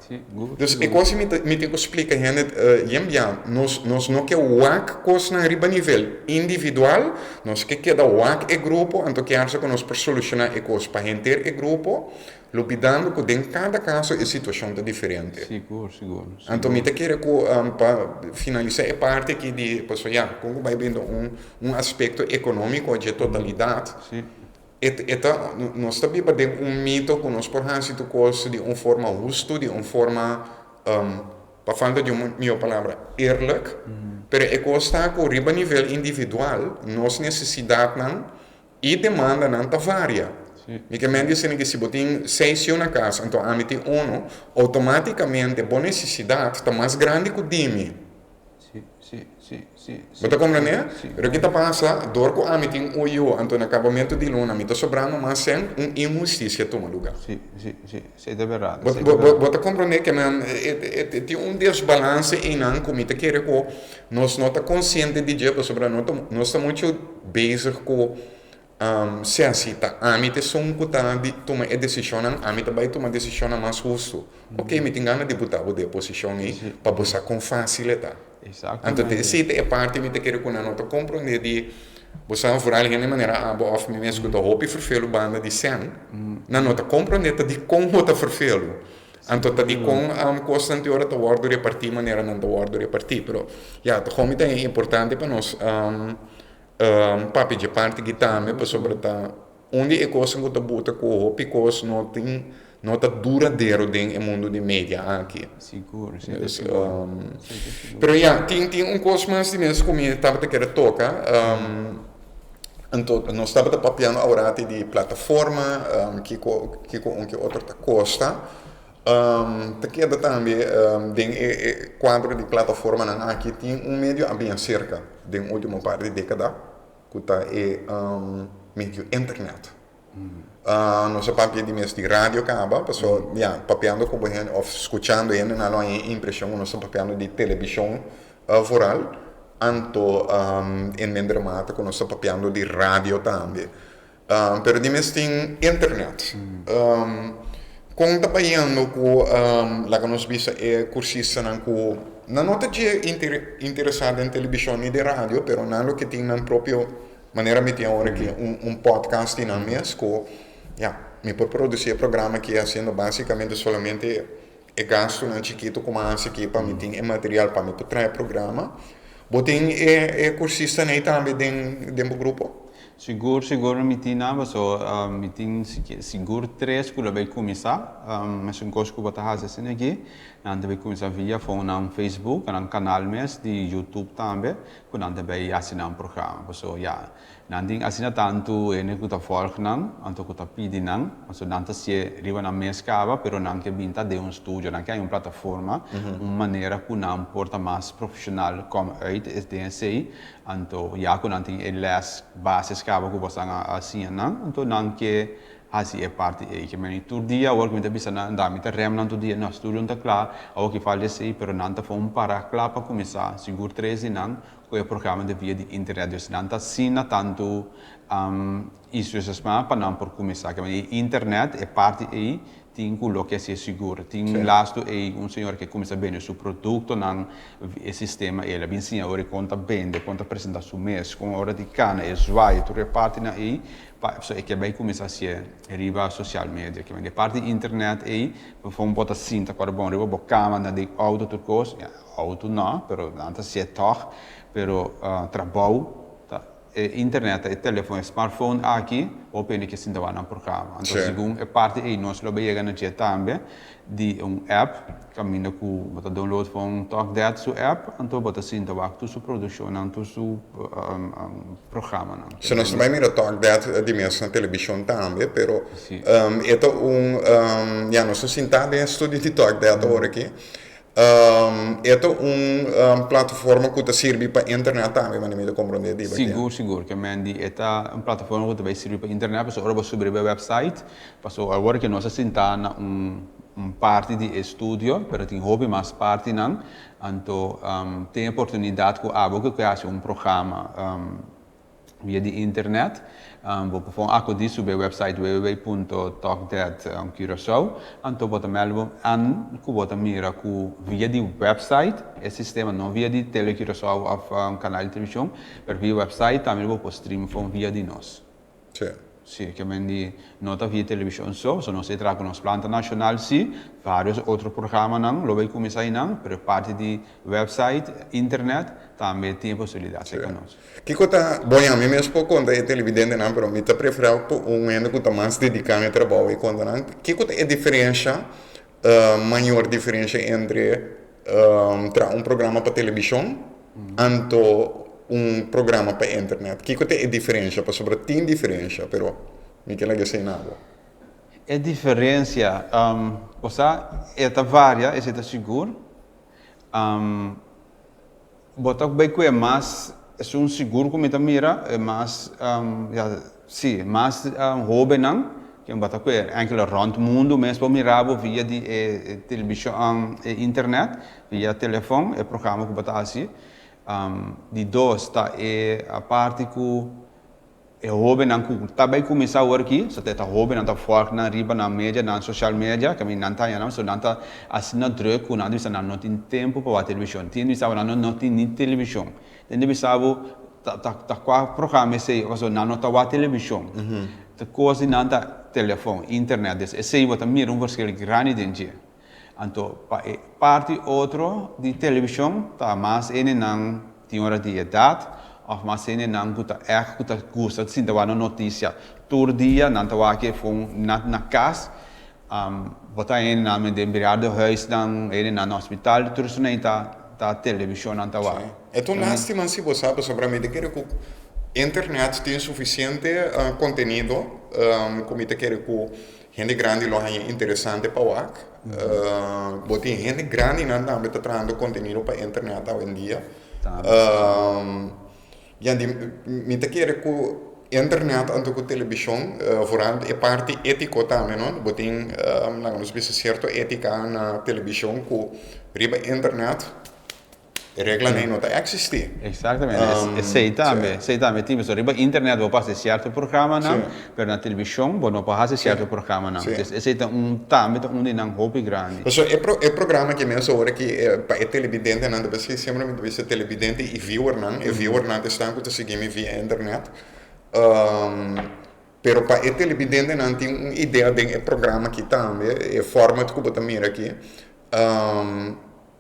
Dus e kos mi mi tin ku splika hende yen bia, nos nos no ke wak kosnan riba nivel individual, nos ke keda wak e grupo, anto kier sa ku nos por solushoná e kos pa henter e grupo, lubidando ku den kada kaso e situashon ta diferente. Sigur, sigur. Anto mi ta kere ku pa finalisá e parti aki di, pasobra ya, kon ku bai brinda un un aspekto ekonómiko dje totalidat. E ta, nos ta biba den un mito ku nos por hasi tur kos di un forma hustu, di un forma, pa falta di un mihó palabra, eerlijk. Pero e kos ta ku riba nivel individual nos nesesidatnan i demandanan ta varia. Mi ke men di esei ku si bo tin seis yu na kas anto ami tin unu, outomátikamente bo nesesidat ta mas grandi ku di mi. Sí, sí, sí, sí, Bo ta komprendé? Sí. Pero ki ta pasa, dor ku ami tin un yu, anto na kabamentu di luna mi ta sobrando mas sèn, un inhustisia tuma lugá. Sí, sí, sí, sí, ta bèrdat, Bo, sí, ta bo, bèrdat. bo ta komprendé ke nan e, e, tin un desbalanse einan ku mi ta kere ku nos no ta konsiente di dje, pasobra no ta, nos ta muchu bezig ku. Sea si ta ami ta esun ku ta di tuma e desishonnan, ami ta bai tuma desishonnan mas hustu. Oke, mi tin gana di buta bo den e posishon ei pa bo sa kon fásil e ta. Anto ta esei ta e parti mi ta kere ku nan no ta komprondé di bo sa vooral hende manera abo òf mi mes ku ta hopi ferfelu banda di sèn, nan no ta komprondé ta dikon bo ta ferfelu. Anto ta dikon kosnan tin ora ta wòrdu repartí manera nan ta wòrdu repartí. Pero ya, ta hopi ta importante pa nos Papia dje parti aki tambe pasobra ta un di e kosnan ku ta buta ku hopi kos no tin no ta duradero den e mundu di media aki. Sigur, si ta sigur. Pero ya, tin tin un kos mas di mes ku mi tabata kere toka. Anto nos tabata papiando aworati di plataforma, kiko kiko un ke otro ta kosta. Ta keda tambe den e kuadro di plataformanan aki tin un medio a bin aserka den ultimo par di dekada ku ta e medio internet. Nos a papia di mes di radio kaba pasobra ya papiando ku bo hende òf skuchando hendenan lo haña e impreshon ku nos ta papiando di televishon vooral anto en minder mate ku nos ta papiando di radio tambe. Pero di mes tin internet. Kon ta bayendo ku laga nos bisa e kursistanan ku nan no ta dje interesá den televishon ni den radio pero nan lo ke tin nan propio manera mi tin awor aki un podcast di nan mes ku ya mi por produsí e programa aki hasiendo basikamente solamente e gastunan chikitu ku mi a hasi aki pa mi tin e material pa mi por traha e programa. Bo tin e kursistanan ei tambe den bo grupo? Sigur sigur mi tin nan paso mi tin sigur tres ku lo bay kuminsá mesun kos ku bo ta hasi asina aki nan ta bay kuminsá via for nan Facebook nan kanal mes di YouTube tambe ku nan ta bay hasi nan programa paso ya nan tin asina tantu hende ku ta vòlg nan anto ku ta pidi nan paso nan ta hasié riba nan mes kaba pero nan ke bin ta den un studio nan ke hay un plataforma un manera ku nan por ta mas profeshonal kòm uit den esei Anto ya ku nan tin e lès basis kaba ku boso a siña nan, anto nan ke hasi e parti ei. Ke meni tur dia awor ku mi ta bisa nan, da mi ta rèm nan tur dia, no, studio no ta kla, awor ki falta esei, pero nan ta for un para kla pa kuminsá, sigur tres di nan, ku e programa di via di internet. Dus nan ta asina tantu entusiasmá pa nan por kuminsá. Ke meni e internet, e parti ei, Tin ku loke si e sigur. Tin lastu ei un señor ke kuminsá bende su produktonan, e sistema ei. El a bin siña ora kon ta bende, kon ta presentá su mes, kon ora di kana, e zwaai, tur e partinan ei, pa so e ke bai kuminsá hasié riba sosial media. Ke men e parti di internet ei, bo por ta sinta kòrda bon riba bo kama, na den outo tur kos, ya outo no, pero nan ta hasié tòg, pero trabou ta E internet, e telefon, e smartphone aki, hopi hende ke sinta wak nan programa. Anto segun e parti ei nos lo bay yega na dje tambe di un app kaminda ku bo ta download for un TalkDat su app, anto bo ta sinta wak tur su produkshonnan, tur su programanan. Si nos ta bay mira TalkDat di mes na televishon tambe, pero e ta un, ya nos ta sinta den e studio di TalkDat awor aki. E ta un plataforma ku ta sirbi pa internet tambe, manera mi ta komprondé di baki. Sigur, sigur. Ke men di e ta un plataforma ku ta bai sirbi pa internet, pasobra ora bo subi riba e website, pasobra awor ke nos a sintá na un un parti di e studio, pero tin hopi mas partinan, anto tin e oportunidat ku abo ke ke hasi un programa Via di internet, bo por for akudí subi e website www.talkthatcuraçao, anto bo ta mèldu bo an ku bo ta mira ku via di website e sistema, no via di Tele Curaçao òf kanal di televishon, pero via website tambe bo por stream for via di nos. Sí. Sí, ke men di no ta via televishon so, so nos e traha ku nos planta nashonal sí, varios otro programanan lo bai kuminsá einan, pero e parti di website, internet, tambe tin e posibilidat serka nos. Kiko ta, bon ya mi mes por konta e televidentenan, pero mi ta preferá pa un hende ku ta mas dediká na e trabou e konta nan. Kiko ta e diferensha, mayor diferensha entre traha un programa pa televishon anto un programa pa internet? Kiko ta e diferensha? Pasobra tin diferensha, pero mi ke laga esei na bo. E diferensia, osea, e ta varia, esei ta sigur. Bo ta bay cu e mas, esun sigur cu mi ta mira, e mas, ya, si, mas hobennan, ken bo ta cu e enkele rond mundo mes por mira bo via di e television, e internet, via telefon, e programa cu bo ta haci. Di dos ta e parti cu. E hóbennan ku ta bai kuminsá awor aki, so ta hóbennan ta fòk nan riba nan media, nan social media, kaminda nan ta haña nan, so nan ta asina drùk ku nan ta bisa nan no tin tempu pa wak televishon. Tin di bisa bo nan no tin ni televishon. Tin di bisa bo ta ta ta kua programa esei pasobra nan no ta wak televishon. Ta kos di nan ta telefòn, internet, des esei bo ta mira un verschil grandi den dje. Anto pa e parti otro di televishon ta mas hendenan tin ora di edat òf mas hendenan ku ta ègt ku ta gusta sinta wak nan notisia tur dia nan ta wak e fon na na kas bo ta hendenan men den bejaardenhuisnan hendenan na hospital tur esnan ta ta televishon nan ta wak. E ta un lástima si bo sa pasobra mi ta kere ku internet tin sufisiente kontenido ku mi ta kere ku Hende grandi lo haña interesante pa wak. Bo tin hende grandinan tambe ta trahando kontenido pa internet awendia. Ya di mi ta kere ku internet anto ku telebishon vooral e parti etiko tambe no. Bo tin laga nos bisa sierto etika na telebishon ku riba internet. E reglanan no ta eksistí. Exactamente. Esei tambe, esei tambe tin. Pasobra riba internet bo por hasi sierto programanan, pero na televishon bo no por hasi sierto programanan. Entonces esei ta un tambe ta un di nan hopi grandi. Pasobra e pro e programa aki mes ora ki pa e televidentenan ta bisa siempre mi ta bisa televidente i viewernan, e viewernan ta esnan ku ta sigui mi via internet. Pero pa e televidentenan tin un idea den e programa aki tambe, e format ku bo ta mira aki.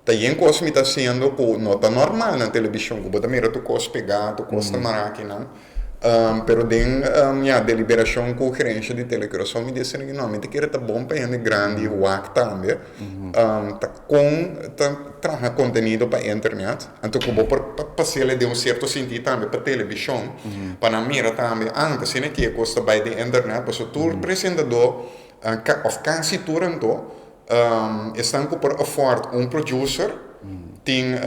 Ta yen kos mi ta hasiendo ku no ta normal na televishon, ku bo ta mira tur kos pegá, tur kos ta mará akinan. Pero den ya deliberashon ku gerensha di Telecuraçao mi di esei no, mi ta kere ta bon pa hende grandi wak tambe ta kon ta traha kontenido pa internet, anto ku bo por pas'el den un sierto sintí tambe pa televishon, pa nan mira tambe, ah, ta asina ki e kos ta bai den internet, pasobra tur presentadó òf kasi tur anto Esnan ku por afford un producer tin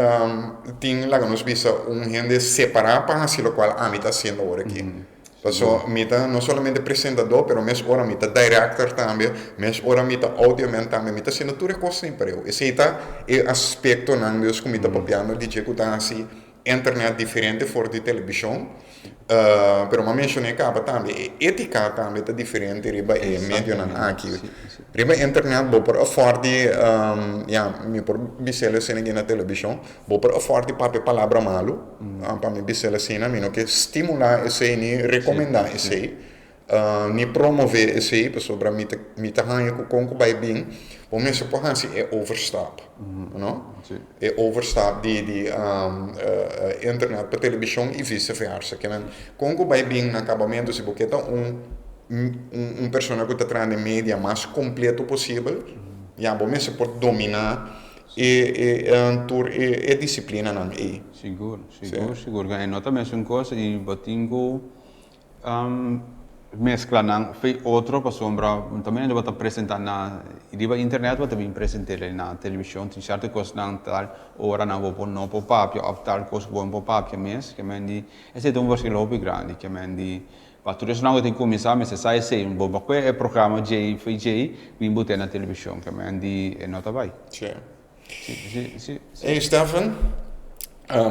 tin laga nos bisa un hende separá pa hasi lokual ami ta hasiendo awor aki. Paso mi ta no solamente presentadó pero mes ora mi ta director tambe, mes ora mi ta audioman tambe, mi ta hasiendo tur e kosnan pareu. Esei ta e aspektonan dus ku mi ta papiando di dje ku ta hasi internet diferente for di televishon, pero m'a menshoné kaba tambe e étika tambe ta diferente riba e medionan aki. Riba internet bo por afford di, ya, mi por bis'el asina aki na televishon, bo por afford di papia palabra malu, pa mi bis'el asina, mi no ke stimulá esei ni rekomendá esei. Ni promové esei pasobra mi ta mi ta haña ku kon ku bai bin bo mester por hasi e overstap, no? E overstap di di internet pa telebishon i vise versa. Ke men kon ku bai bin na kabamentu si bo ke ta un un persona ku ta traha den media mas kompleto posibel ya bo mester por dominá e e tur e e disiplinanan ei. Sigur, sigur, sigur. E no ta mesun kos i bo tin ku Mezcla nan fe otro pasobra tambe bo ta presenta na riba internet bo ta bin present'e na television tin cierto cosnan tal ora nan bo por no por papia of tal cos bo no por papia mes ke men di esey ta un verschil hopi grandi ke men di pa tur esnan ku tin cuminsa mester sa esey bo no por e programa djey fe djey bin bot'e na television ke men di e no ta bay. Sí. Hey Stephen,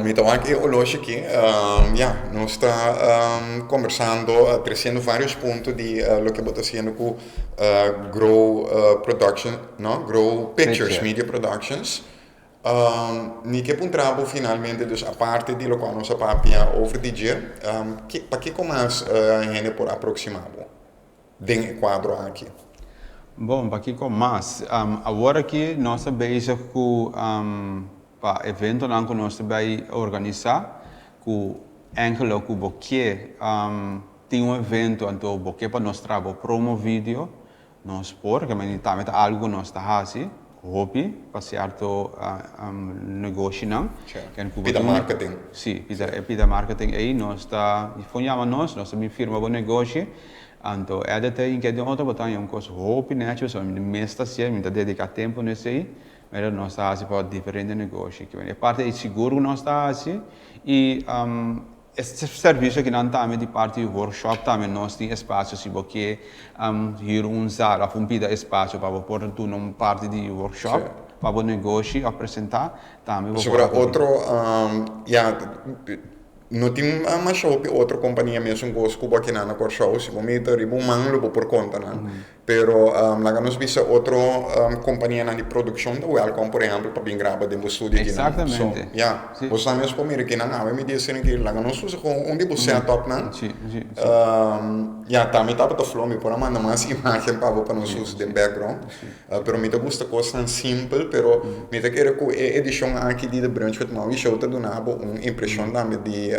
mi ta wak e oloshi aki. Ya, nos ta kombersando, tresiendo varios punto di loke bo ta hasiendo ku Grow Production, no? Grow Pictures Media Productions. Mi ke puntra bo finalmente, dus aparte di lokual nos a papia over di dje, pakiko mas hende por aproksima bo? den e kuadro aki? Bon, pakiko mas? Awor aki nos ta bezig ku pa eventonan ku nos ta bai organisá ku enkele ku bo ke tin un evento anto bo ke pa nos traha bo promo video nos por, tambe ta algu ku nos ta hasi. Hopi pa sierto negoshinan. Pida marketing. Si, pida e pida marketing ei nos ta for yama nos, nos ta bin firma bo negoshi, anto edit ei ke den otro bo ta haña un kos hopi nechi pasobra mi mes ta hasié, mi ta dediká tempu na esei, pero nos ta hasi pa diferente negoshi. E parti ei sigur ku nos ta hasi i E servisio akinan tambe di parti di workshop tambe nos tin espasio si bo ke hür un sala of un pida espasio pa bo por duna un parti di workshop pa bo negoshi of presenta tambe bo por. Pasobra otro ya No tin masha hopi otro kompania mesun kos ku bo akinan na Kòrsou. Si bo mira riba un man lo bo por konta nan. Pero laga nos bisa otro kompanianan di produkshon ta wèlkòm por ehèmpel pa bin graba den bo studio akinan. So, ya. Bo sa mes por mira kinan awe mi di asina ki laga nos usa kon un di bo sètòpnan. Ya, tambe tabata flò mi por a manda mas imágen pa bo pa nos usa den background. Pero mi ta gusta kosnan simpel, pero mi ta kere ku e edishon aki di The Brunch with Maui Show ta duna bo un impreshon tambe di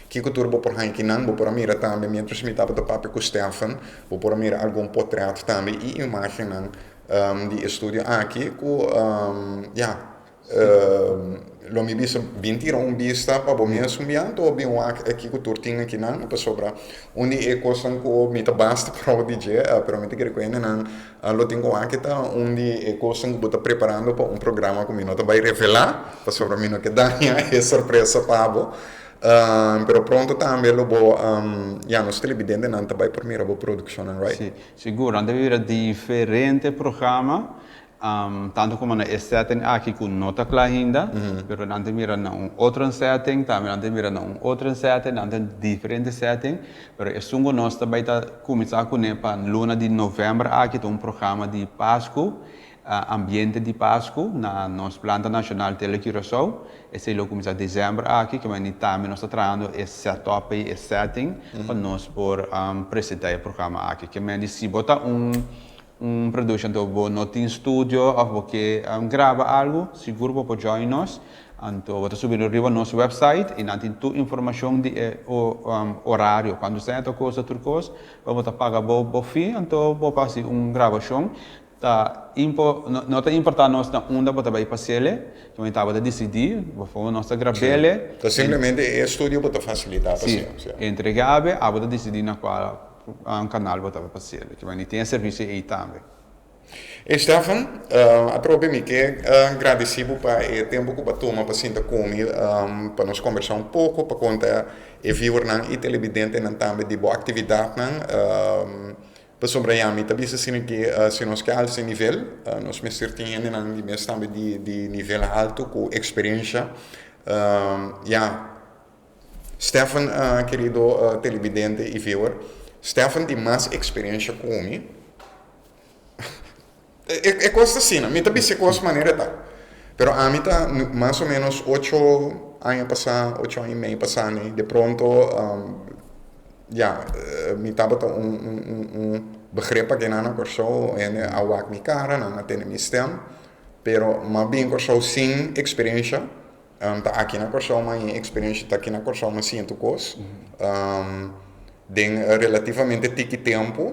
kiko tur bo por haña kinan. Bo por a mira tambe mientras mi tabata papia ku Stephen, bo por a mira algun potret tambe i imagennan di e studio aki ku ya. Lo mi bisa bin tira un bista pa bo mes un bia, anto bin wak e kiko tur tin akinan, pasobra un di e kosnan ku mi ta basta proud di dje, pero mi ta kere ku hendenan lo tin ku wak ta un di e kosnan ku bo ta preparando pa un programa ku mi no ta bai revelá, pasobra mi no ke daña e sorpresa pa bo. Pero pronto tambe lo bo, ya nos televidentenan ta bai por mira bo produkshonnan, right? Sí, sigur. Nan ta bira diferente programa. Tanto como na e setting aki cu no ta cla ainda, pero nan ta mira na un otro setting, tambe nan ta mira na un otro setting, nan ta diferente setting, pero esun cu nos ta bay ta cuminsa cune pa luna di november aki ta un programa di Pascu, ambiente di Pascu na nos planta nacional Tele Curaçao, esey lo cuminsa december aki, ke manera tambe nos ta trahando e setup ey, e setting pa nos por presenta e programa aki. Ke manera si bo ta un. Un production anto bo no tin studio of bo ke graba algu, sigur bo por join nos. Anto bo ta subi riba nos website y nan tin tur informacion di e horario, cuando esei ta cosa tur cos, pa bo ta paga bo bo fee anto bo por haci un grabacion. Ta impo no ta importa nos na unda bo ta bay pasele, bo tabata dicidi, bo for nos ta grabele. Ta simplemente e studio bo ta facilita pa Si, entregabe, abo ta dicidi na cua. Un kanal bo tabata pa sirbi. Ki manera tin e servisio ei tambe. Ey Stefan, atrobe mi ke gradisi bo pa e tempu ku bo a tuma pa sinta ku mi pa nos kombersá un poko, pa konta e viewernan i televidentenan tambe di bo aktividatnan. Pasobra ya mi ta bisa asina ki si nos ke alsa e nivel, nos mester tin hendenan di mes tambe di nivel haltu ku eksperensha. Ya. Stephen, Kerido telebidente i viewer, Stephen tin mas eksperensha ku mi. E kos ta asina, mi ta bisa e kos manera e ta. Pero ami ta mas o menos ocho aña pasá, ocho aña i mei pasá ni, de pronto ya, mi tabata un un un begrip akinan na Kòrsou, hende a wak mi kara, nan a tene mi stèm, pero m'a bin Kòrsou sin eksperensha. Ta aki na Kòrsou mi a eksperensha, ta aki na Kòrsou mi a siña tur kos. Den relativamente tiki tempu,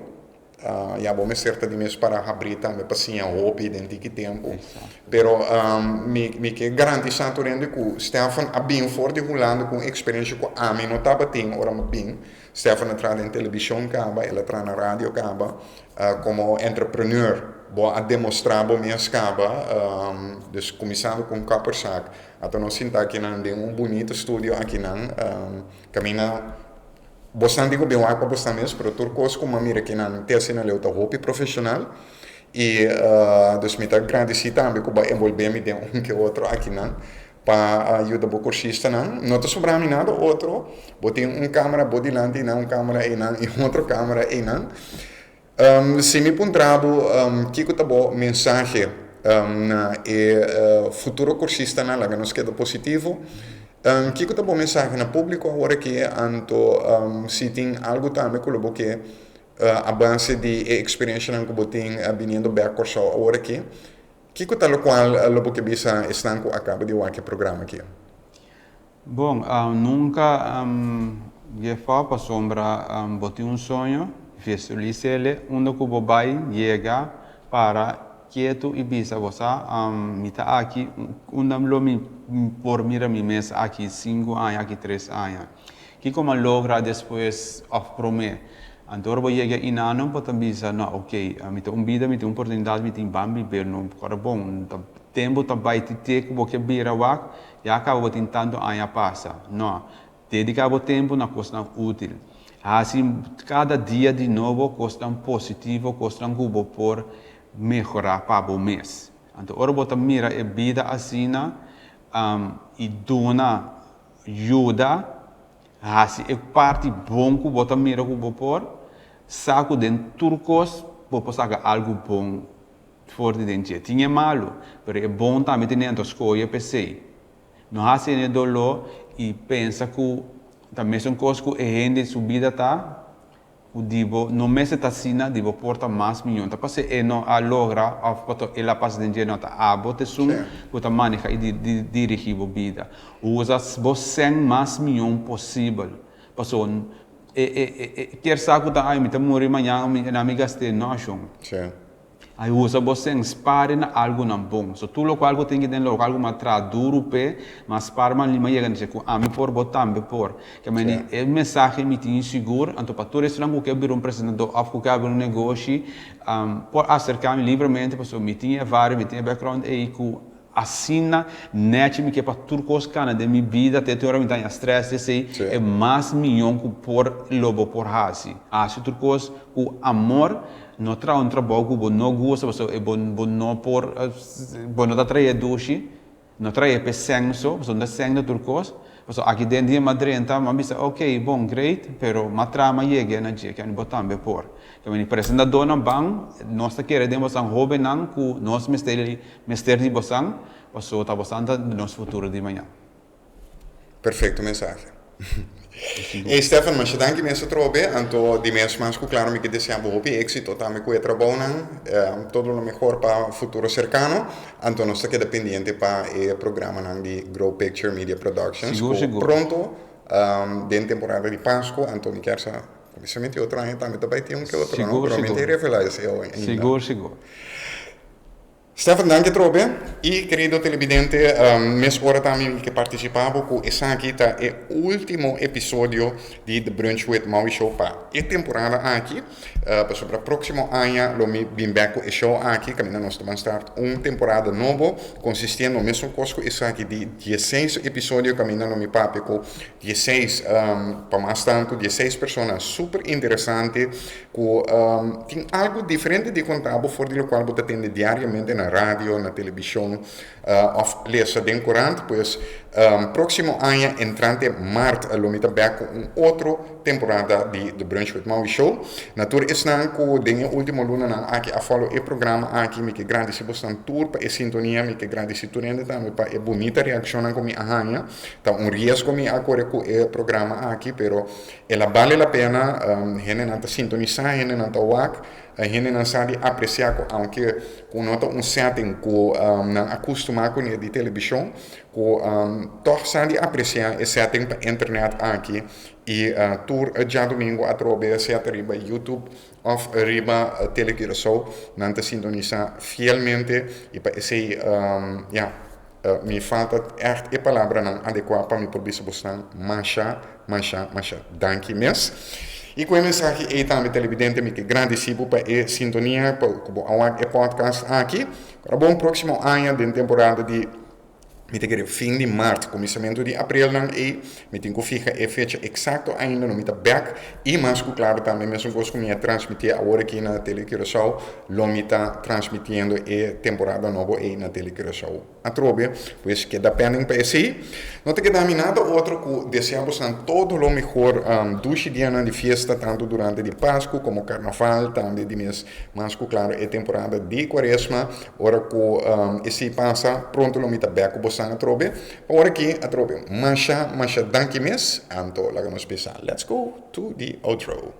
ya bo mester ta di mes para habrí tambe pa siña hopi den tiki tempu. Pero mi mi ke garantisá tur hende ku Stefan a bin for di Hulanda ku un eksperensha ku ami no tabatin ora mi a bin. Stefan a traha den telebishon kaba, el a traha na radio kaba. Komo entrepreneur bo a demostrá bo mes kaba, dus kuminsando ku un kapperzaak ata nos sinta akinan den un bunito studio akinan kaminda bosnan tin ku bin wak pa bosnan mes pero tur kos ku mi a mira akinan te asina leu ta hopi profeshonal i dus mi ta gradisí tambe ku bo a enbolbé mi den un ke otro akinan pa yuda bo kursistanan. No ta sobra mi nada otro. Bo tin un kamera bo dilanti einan, un kamera einan i un otro kamera einan. Si mi puntra bo kiko ta bo mensahe na e futuro kursistanan, laga nos keda positivo. Kiko ta bo mensahe na públiko awor aki? Anto si tin algu tambe ku lo bo ke a base di e eksperenshanan ku bo tin biniendo bèk Kòrsou awor aki. Kiko ta lokual lo bo ke bisa esnan ku a kaba di wak e programa aki? Bon, nunka give up pasobra bo tin un soño, visualis'ele unda ku bo bai yega, para ketu i bisa bo sa mi ta aki unda lo mi por mira mi mes aki sinku aña, aki tres aña. Kiko mi a logra despues òf promé? Anto ora bo yega inano bo ta bisa, no, ok, mi ta un bida, mi tin un oportunidat, mi tin ban biba, no kòrda bon, ta tempu ta bai ti te ku bo ke bira wak, ya kaba bo tin tantu aña pasa. No, dediká bo tempu na kosnan útil. Hasi kada dia di nobo kosnan positivo, kosnan ku bo por mehorá pa bo mes. Anto ora bo ta mira e bida asina i duna yuda. Hasi e parti bon ku bo ta mira ku bo por, sa ku den tur kos bo por saka algu bon for di den dje. Tin e malu, pero e bon tambe tin dentro, skohe p'esei. No hasi hende doló i pensa ku ta mesun kos ku e hende su bida ta, ku di bo no mester ta asina, di bo por ta mas miyon. Ta pas'é e no a logra òf pato el a pasa den dje, no ta abo ta esun ku ta maneha i dirigí bo bida. Usa bo sèn mas miyon posibel, paso e e kier sa ku ta ay mi ta muri mañan mi na mi gast'é, no ashon. Ay usa bo sèn spar na algunan bon. So tur lokual ku tin ki den lokual ku mi a traha duru p'e, mi a spar mi a lima yega na dje ku ami por bo tambe por. Ke meni e mensahe mi tin sigur, anto pa tur esnan ku ke bira un presentador òf ku ke abri un negoshi por aserká mi libremente pasobra mi tin e vario, mi tin e background ei ku asina nèchi mi ke pa tur kos kana den mi bida te ora mi ta haña strès esei e mas miyon ku por lo bo por hasi. Hasi tur kos ku amor. No traha un trabou ku bo no gusta pasobra e bo bo no por bo no ta trae dushi, no trae p'e sèn so, pasobra no ta sèn ta tur kos. Pasobra aki den dia m'a drenta m'a bisa ok bon great pero m'a traha m'a yega na dje kiani bo tambe por. Ke meni presentadornan ban nos ta kere den bosan hobennan ku nos mester mester di bosan pasobra ta bosan ta nos futuro di mañan. Perfecto mensahe. Ey Stefan, masha danki mes atrobe. Anto di mes mas ku klaro mi ke desea bo hopi éksito tambe ku e trabounan. Todo lo mehor pa futuro serkano. Anto nos ta keda pendiente pa e programanan di Grow Picture Media Productions Sigur, ku sigur. pronto den temporada di Pasku. Anto mi kier sa precisamente otro aña tambe ta bai tin un ke otro, no? Sigur, Pero mi sigur. tin revelá esei ainda. Sigur, sigur. Stefan, danki atrobe. Y kerido televidente, mes ora tambe mi ke participa bo ku esaki ta e ultimo episodio di The Brunch with Maui Show pa e temporada aki. Pasobra proximo aña lo mi bin bek ku e show aki kaminda nos ta ban start un temporada nobo konsistiendo mesun kos ku esaki di dieseis episodio kaminda lo mi papia ku dieseis pa mas tantu dieseis persona super interesante Ku tin algu diferente di konta bo for di lokual bo ta tende diariamente na radio, na telebishon òf lesa den korant. Pues próksimo aña entrante mart lo mi ta bèk ku un otro temporada di The Brunch with Maui Show. Na tur esnan ku den e último lunanan aki a follow e programa aki mi ke gradisí bosnan tur pa e sintonia, mi ke gradisí tur hende tambe pa e bunita reakshonnan ku mi a haña. Ta un riesgo mi a kore ku e programa aki pero El a bale la pena, hendenan ta sintonisá, hendenan ta wak, hendenan sa di apresiá ku aunke ku no ta un setting ku nan a kustumá kuné di telebishon, ku tòg sa di apresiá e setting pa internet aki i tur djadumingu atrobe sea ta riba YouTube òf riba Tele Curaçao nan ta sintonisá fielmente i pa esei ya. Mi falta ègt e palabranan adekuá pa mi por bisa bosnan masha, masha, masha danki mes. I ku e mensahe ei tambe televidente mi ke gradisí bo pa e sintonia pa ku bo a wak e podcast aki. Ora bon próksimo aña den temporada di mi ta kere fin di mart, kuminsamentu di aprilnan ei mi tin ku fiha e fecha eksakto ainda no mi ta bèk i mas ku klaro tambe mesun kos ku mi a transmitié awor aki na Tele Curaçao lo mi ta transmitiendo e temporada nobo ei na Tele Curaçao atrobe. Pues keda pending pa esei. No ta keda mi nada otro ku desea bosnan todo lo mehor dushi dianan di fiesta tantu durante di Pasku komo Karnaval tambe di mes mas ku klaro e temporada di Kuaresma. Ora ku esei pasa pronto lo mi ta bek ku bosnan atrobe. Pa ora aki atrobe masha masha danki mes. Anto laga nos bisa let's go to the outro.